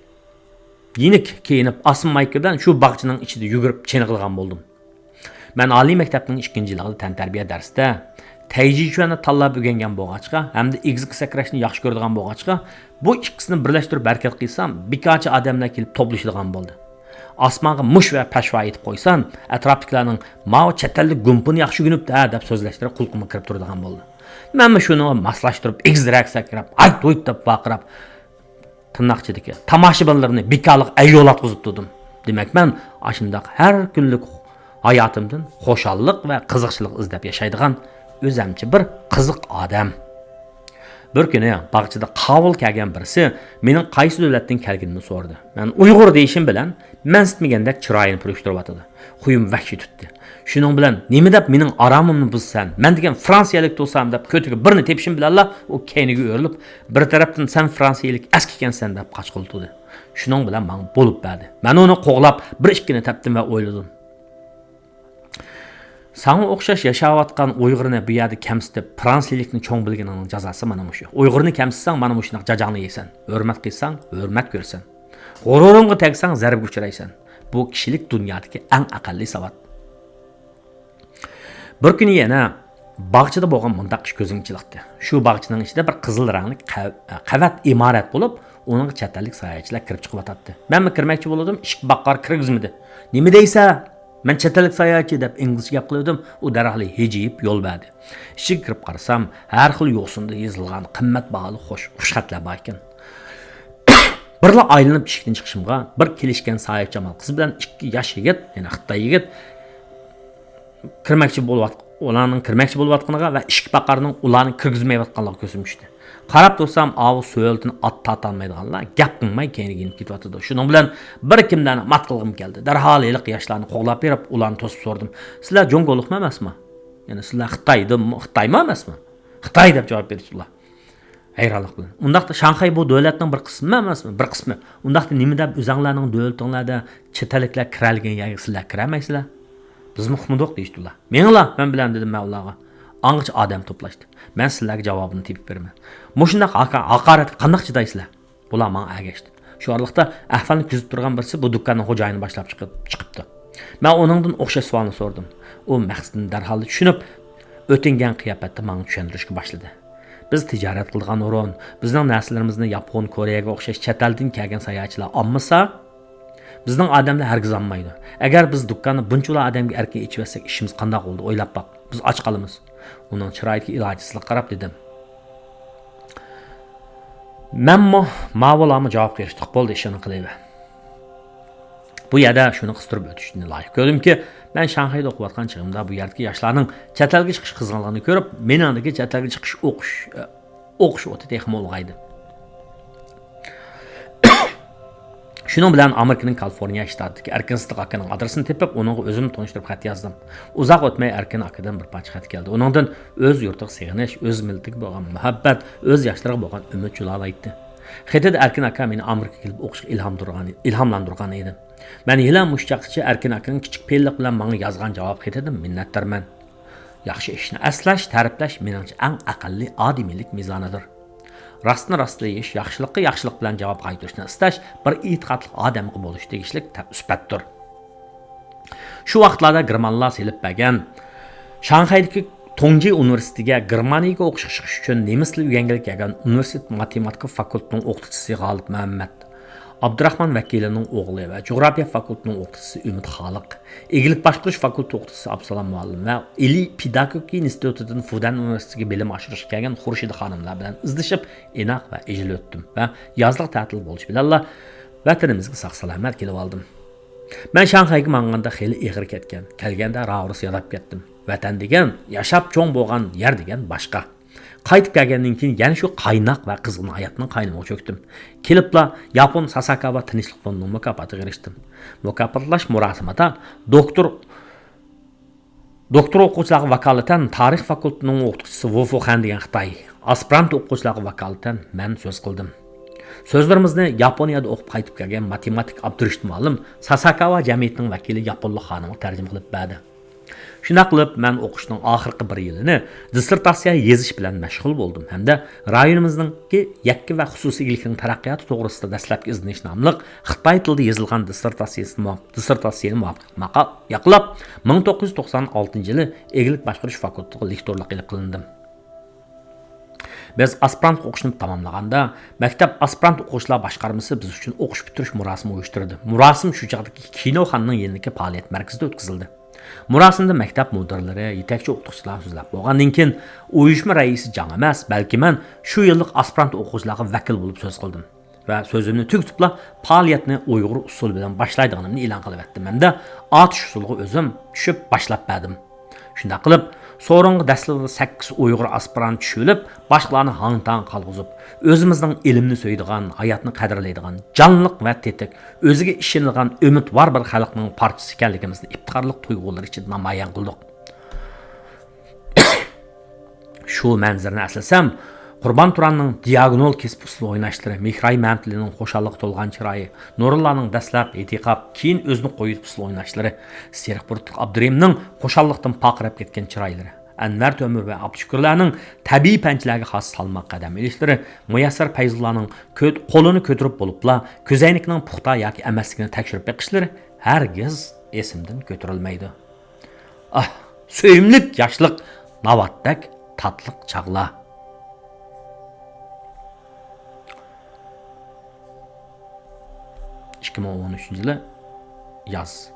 يېنىك كىيىنىپ، ئاسما مايكا بىلەن شۇ باغچىنىڭ ئىچىدە يۈگۈرۈپ چېنىقىدىغان بولدۇم. مەن ئالىي مەكتەپنىڭ ئىككىنچى يىلىغىدا تەنتەربىيە دەرسىدە تەيجىچۈەننى تاللاپ ئۆگەنگەن بولغاچقا ھەمدە ئېگىزگە سەكرەشنى ياخشى كۆرىدىغان بولغاچقا، بۇ ئىككىسىنى بىرلەشتۈرۈپ ھەرىكەت قىلسام، بىكارچى ئادەملەر كېلىپ توپلىشىدىغان بولدى. ئاسمانغا مۇش ۋە پەشۋا ئېتىپ قويسام، ئەتراپتىكىلەرنىڭ «ماۋۇ چەت ئەللىك گۇمپىنى ياخشى ئۆگىنىپتۇ ھە» دەپ سۆزلەشلىرى قۇلىقىمغا كىرىپ تۇرىدىغان بولدى. مەنمۇ شۇنىڭغا ماسلاشتۇرۇپ، ئېگىزرەك سەكرەپ، «ھايت ھۇيت» دەپ ۋارقىراپ، تىرناق ئىچىدىكى تاماشىبىنلىرىمنى بىكارلىق ئەييولاتقۇزۇپ تۇردۇم. دېمەك، مەن ئاشۇنداق ھەر كۈنلۈك ھاياتىمدىن خۇشاللىق ۋە قىزىقچىلىق ئىزدەپ ياشايدىغان ئۆزەمچە بىر قىزىق ئادەم. بىر كۈنى باغچىدا قاۋۇل كەلگەن بىرسى مېنىڭ قايسى دۆلەتتىن كەلگىنىمنى سورىدى. مەن ئۇيغۇر دېيىشىم بىلەن مەنسىتمىگەندەك چىرايىنى پۈرۈشتۈرۈۋاتىدۇ. خۇيۇم ۋەھشىي تۇتتى. شۇنىڭ بىلەن «نېمە دەپ مېنىڭ ئارامىمنى بۇزىسەن؟ مەن دېگەن فرانسىيەلىك دوستام» دەپ كۆتىگە بىرنى تېپىشىم بىلەنلا ئۇ كەينىگە ئۆرۈلۈپ، بىر تەرەپتىن «سەن فرانسىيەلىك ئەسكى ئىكەنسەن» دەپ قاچقىلى تۇردى. شۇنىڭ بىلەن ماڭا بولۇپ بەردى. مەن ئۇنى قوغلاپ بىر ئىككىنى تەپتىم ۋە ئويلىدىم. ساڭا ئوخشاش ياشاۋاتقان ئۇيغۇرنى بۇ يەردە كەمسىتىپ، فرانسىيەلىكنى چوڭ بىلگىنىڭنىڭ جازاسى مانا مۇشۇ. ئۇيغۇرنى كەمسىتسەڭ، مانا مۇشۇنداق جاجاڭنى يەيسەن. ھۆرمەت قىلساڭ، ھۆرمەت كۆرىسەن. غۇرۇرۇڭغا تەگسەڭ، زەربىگە ئۇچرايسەن. بۇ كىشىلىك دۇنيادىكى ئەڭ ئەقەللىي ساۋات. بىر كۈنى يەنە باغچىدا بولغان مۇنداق ئىش كۆزۈمگە چېلىقتى. شۇ باغچىنىڭ ئىچىدە بىر قىزىل رەڭلىك قەۋ-، قەۋەت ئىمارەت بولۇپ، ئۇنىڭغا چەت ئەللىك ساياھەتچىلەر كىرىپ چىقىۋاتاتتى. مەنمۇ كىرمەكچى بولۇۋاتىدىم، ئىشىك باققار كىرگۈزمىدى. «نېمە دەيسە؟ مەن چەت ئەللىك ساياھەتچى» دەپ ئىنگلىزچە گەپ قىلىۋىدىم، ئۇ دەرھال ھىجىيىپ يول بەردى. ئىچىگە كىرىپ قارىسام، ھەر خىل يوسۇندا يېزىلغان قىممەت باھالىق خوش، خۇش خەتلەر بار ئىكەن. بىرلا ئايلىنىپ ئىشىكتىن چىقىشىمغا، بىر كېلىشكەن ساھىبجامال قىز بىلەن ئىككى ياش يىگىت، يەنى خىتاي يىگىت، كىرمەكچى بولۇۋات-، ئۇلارنىڭ كىرمەكچى بولۇۋاتقىنىغا ۋە ئىشىك پاقارنىڭ ئۇلارنى كىرگۈزمەيۋاتقانلىقىغا كۆزۈم چۈشتى. قاراپ تۇرسام، ئاۋۇ سۆلىتىنى ئات تارتالمايدىغانلار گەپ قىلماي كەينىگە يېنىپ كېتىۋاتىدۇ. شۇنىڭ بىلەن بىر كىملەرنى مات قىلغۇم كەلدى. دەرھال ھېلىقى ياشلارنى قوغلاپ بېرىپ، ئۇلارنى توسۇپ سورىدىم: «سىلەر جۇڭگولۇقمۇ ئەمەسمۇ؟ يەنى سىلەر خىتايدىمۇ، خىتايمۇ ئەمەسمۇ؟» «خىتاي» دەپ جاۋاب بېرىشتى ئۇلار ھەيرانلىق بىلەن. «ئۇنداقتا شاڭخەي بۇ دۆلەتنىڭ بىر قىسمىمۇ ئەمەسمۇ؟» «بىر قىسمى.» «ئۇنداقتا نېمە دەپ ئۆزەڭلارنىڭ دۆلىتىڭلەردە چەت ئەللىكلەر كىرەلىگەن يەرگە سىلەر كىرەلمەيسىلەر؟ بىزمۇ ئۇقمىدۇق» دېيىشتى ئۇلار. «مېڭىڭلار مەن بىلەن» دېدىم مەن ئۇلارغا. «ئاڭغىچە ئادەم توپلاشتى. مەن سىلەرگە جاۋابىنى تېپىپ بېرىمەن. مۇشۇنداق ھاكا-، ھاقارەتكە قانداق چىدايسىلەر؟» ئۇلار ماڭا ئەگەشتى. شۇ ئارىلىقتا ئەھۋالنى كۆزىتىپ تۇرغان بىرسى بۇ دۇكاننىڭ خوجايىنى باشلاپ چىقىپ، چىقىپتۇ. مەن ئۇنىڭدىن ئوخشاش سوئالنى سورىدىم. ئۇ مەقسىتىنى دەرھاللا چۈشىنىپ، ئۆتۈنگەن قىياپەتتە ماڭا چۈشەندۈرۈشكە باشلىدى. بىز تىجارەت قىلىدىغان ئورۇن، بىزنىڭ نەرسىلىرىمىزنى ياپون، كورېيەگە ئوخشاش چەت ئەلدىن كەلگەن ساياھەتچىلەر ئالمىسا، بىزنىڭ ئادەملەر ھەرگىز ئالمايدۇ. ئەگەر بىز دۇكاننى بۇنچىلا ئادەمگە ئەركىن ئېچىۋەتسەك، ئىشىمىز قانداق بولىدۇ؟ ئويلاپ باق. بىز ئاچ قالىمىز. ئۇنىڭ چىرايىدىكى ئىلاجسىزلىققا قاراپ دېدىم. مەنمۇ، ماۋۇلارمۇ جاۋابقا ئېرىشتۇق، بولدى، ئىشىڭنى قىلىۋەر. بۇ يەردە شۇنى قىستۇرۇپ ئۆتۈشنى لايىق كۆردۈمكى، مەن شاڭخەيدە ئوقۇۋاتقان چېغىمدا بۇ يەردىكى ياشلارنىڭ چەت ئەلگە چىقىش قىزغىنلىقىنى كۆرۈپ، مېنىڭدىكى چەت ئەلگە چىقىش ئوقۇش، ئوقۇش ئوتى تېخىمۇ ئۇلغايدى. شۇنىڭ بىلەن ئامېرىكىنىڭ كالىفورنىيە شتاتىدىكى ئەركىن سىدىق ئاكىنىڭ ئادرېسىنى تېپىپ، ئۇنىڭغا ئۆزۈمنى تونۇشتۇرۇپ خەت يازدىم. ئۇزاق ئۆتمەي ئەركىن ئاكىدىن بىر پارچە خەت كەلدى. ئۇنىڭدىن ئۆز يۇرتىغا سېغىنىش، ئۆز مىللىتىگە بولغان مۇھەببەت، ئۆز ياشلىرىغا بولغان ئۈمىد جۇلالايتتى. خېتىدە ئەركىن ئاكا مېنى ئامېرىكىغا كېلىپ ئوقۇشقا ئىلھامدۇرغان، ئىلھاملاندۇرغان ئىدى. مەن ھېلى مۇشۇ چاغقىچە ئەركىن ئاكىنىڭ كىچىك پېئىللىق بىلەن ماڭا يازغان جاۋاب خېتىدىن مىننەتدارمەن. ياخشى ئىشنى ئەسلەش، تەرىپلەش مېنىڭچە ئەڭ ئەقەللىي ئادىمىيلىك مىزانىدۇر. راستنى راستلا دېيىش، ياخشىلىققا ياخشىلىق بىلەن جاۋاب قايتۇرۇشنى ئىستەش بىر ئېتىقادلىق ئادەمگە بولۇشقا تېگىشلىك تە-، سۈپەتتۇر. شۇ ۋاقىتلاردا گېرمانلار سېلىپ بەرگەن شاڭخەيدىكى توڭجى ئۇنىۋېرسىتېتىغا گېرمانىيەگە ئوقۇشقا چىقىش ئۈچۈن نېمىس تىلى ئۆگەنگىلى كەلگەن ئۇنىۋېرسىتېت ماتېماتىكا فاكۇلتېتىنىڭ ئوقۇتقۇچىسى غالىپ مۇھەممەد، ئابدۇراخمان ۋەكىلىنىڭ ئوغلى ۋە جۇغراپىيە فاكۇلتېتىنىڭ ئوقۇتقۇچىسى ئۈمىد خالىق، ئىگىلىك باشقۇرۇش فاكۇلتېتى ئوقۇتقۇچىسى ئابدۇسالام مۇئەللىم ۋە ئىلى پېداگوگىكا ئىنستىتۇتىدىن فۇدەن ئۇنىۋېرسىتېتىگە بىلىم ئاشۇرۇشقا كەلگەن خۇرشىدا خانىملار بىلەن ئىزدىشىپ، ئىناق ۋە ئىجىل ئۆتتۈم ۋە يازلىق تەتىل بولۇشى بىلەنلا ۋەتىنىمىزگە ساق-سالامەت كېلىۋالدىم. مەن شاڭخەيگە ماڭغاندا خېلى ئېغىر كەتكەن، كەلگەندە راۋۇرۇس ياداپ كەتتىم. ۋەتەن دېگەن، ياشاپ چوڭ بولغان يەر دېگەن باشقا. قايتىپ كەلگەندىن كېيىن يەنە شۇ قايناق ۋە قىزغىن ھاياتنىڭ قاينىمىغا چۆكتۈم. كېلىپلا ياپون ساساكاۋا تىنچلىق فوندىنىڭ مۇكاپاتىغا ئېرىشتىم. مۇكاپاتلاش مۇراسىمىدا دوكتور، دوكتور ئوقۇغۇچىلارغا ۋاكالىتەن تارىخ فاكۇلتېتىنىڭ ئوقۇتقۇچىسى ۋۇ فۇخەن دېگەن خىتاي، ئاسپىرانت ئوقۇغۇچىلارغا ۋاكالىتەن مەن سۆز قىلدىم. سۆزلىرىمىزنى ياپونىيەدە ئوقۇپ قايتىپ كەلگەن ماتېماتىك ئابدۇرېشىت مۇئەللىم ساساكاۋا جەمئىيىتىنىڭ ۋەكىلى ياپونلۇق خانىمغا تەرجىمە قىلىپ بەردى. شۇنداق قىلىپ، مەن ئوقۇشنىڭ ئاخىرقى بىر يىلىنى دىسسېرتاتسىيە يېزىش بىلەن مەشغۇل بولدۇم ھەمدە رايونىمىزنىڭكى يەككە ۋە خۇسۇسىي ئىگىلىكنىڭ تەرەققىياتى توغرىسىدا دەسلەپكى ئىزدىنىش ناملىق خىتاي تىلىدا يېزىلغان دىسسېرتاتسىيىسىنى مۇۋاپىق، دىسسېرتاتسىيەنى مۇۋاپىق ماقال ياقلاپ، مىڭ توققۇز يۈز توقسان ئالتىنچى يىلى ئىگىلىك باشقۇرۇش فاكۇلتېتىغا لېكتورلۇق ئېلىپ قىلىندىم. بىز ئاسپىرانت ئوقۇشنى تاماملىغاندا، مەكتەپ ئاسپىرانت ئوقۇغۇچىلار باشقارمىسى بىز ئۈچۈن ئوقۇش پۈتتۈرۈش مۇراسىمى ئۇيۇشتۇردى. مۇراسىم شۇ چاغدىكى كىنوخانىنىڭ يېنىدىكى پائالىيەت مەركىزىدە ئۆتكۈزۈلدى. مۇراسىمدا مەكتەپ مۇدىرلىرى، يېتەكچى ئوقۇتقۇچىلار سۆزلەپ بولغاندىن كېيىن، ئۇيۇشما رەئىسى جاڭ ئەمەس، بەلكى مەن شۇ يىللىق ئاسپىرانت ئوقۇغۇچىلارغا ۋەكىل بولۇپ سۆز قىلدىم. ۋە سۆزۈمنى تۈگىتىپلا، پائالىيەتنى ئۇيغۇر ئۇسسۇلى بىلەن باشلايدىغىنىمنى ئېلان قىلىۋەتتىم ھەمدە ئاتۇش ئۇسسۇلىغا ئۆزۈم چۈشۈپ باشلاپ بەردىم. شۇنداق قىلىپ، سورۇنغا دەسلىپىدە سەككىز ئۇيغۇر ئاسپىرانت چۈشۈرۈلۈپ، باشقىلارنى ھاڭ-تاڭ قالغۇزۇپ، ئۆزىمىزنىڭ ئىلىمنى سۆيىدىغان، ھاياتنى قەدىرلەيدىغان، جانلىق ۋە تېتىك، ئۆزىگە ئىشىنىدىغان ئۈمىدۋار بىر خەلقنىڭ پارچىسى ئىكەنلىكىمىزنى ئىپتىخارلىق تۇيغۇلىرى ئىچىدە نامايان قىلدۇق. شۇ مەنزىرىنى ئەسلىسەم، قۇربان تۇراننىڭ دىياگونال كېسىپ ئۇسسۇل ئويناشلىرى، مېھراي مەمتىلىنىڭ خۇشاللىققا تولغان چىرايى، نۇرۇللانىڭ دەسلەپ ھېيتقاپ، كېيىن ئۆزىنى قويۇپ ئۇسسۇل ئويناشلىرى، سېرىق بۇرۇتلۇق ئابدۇرېھىمنىڭ خۇشاللىقتىن پارقىراپ كەتكەن چىرايلىرى، ئەنۋەر تۆمۈر ۋە ئابدۇشۈكۈرلەرنىڭ تەبىئىي پەنچىلەرگە خاس سالماق قەدەم ئېلىشلىرى، مۇيەسسەر پەيزۇللانىڭ كۆ-، قولىنى كۆتۈرۈپ بولۇپلا، كۆزەينىكىنىڭ پۇختا ياكى ئەمەسلىكىنى تەكشۈرۈپ بېقىشلىرى ھەرگىز ئېسىمدىن كۆتۈرۈلمەيدۇ. ئاھ، سۆيۈملۈك ياشلىق، ناۋاتتەك تاتلىق چاغلار. ئىككى مىڭ ئون ئۈچىنچى يىلى ياز.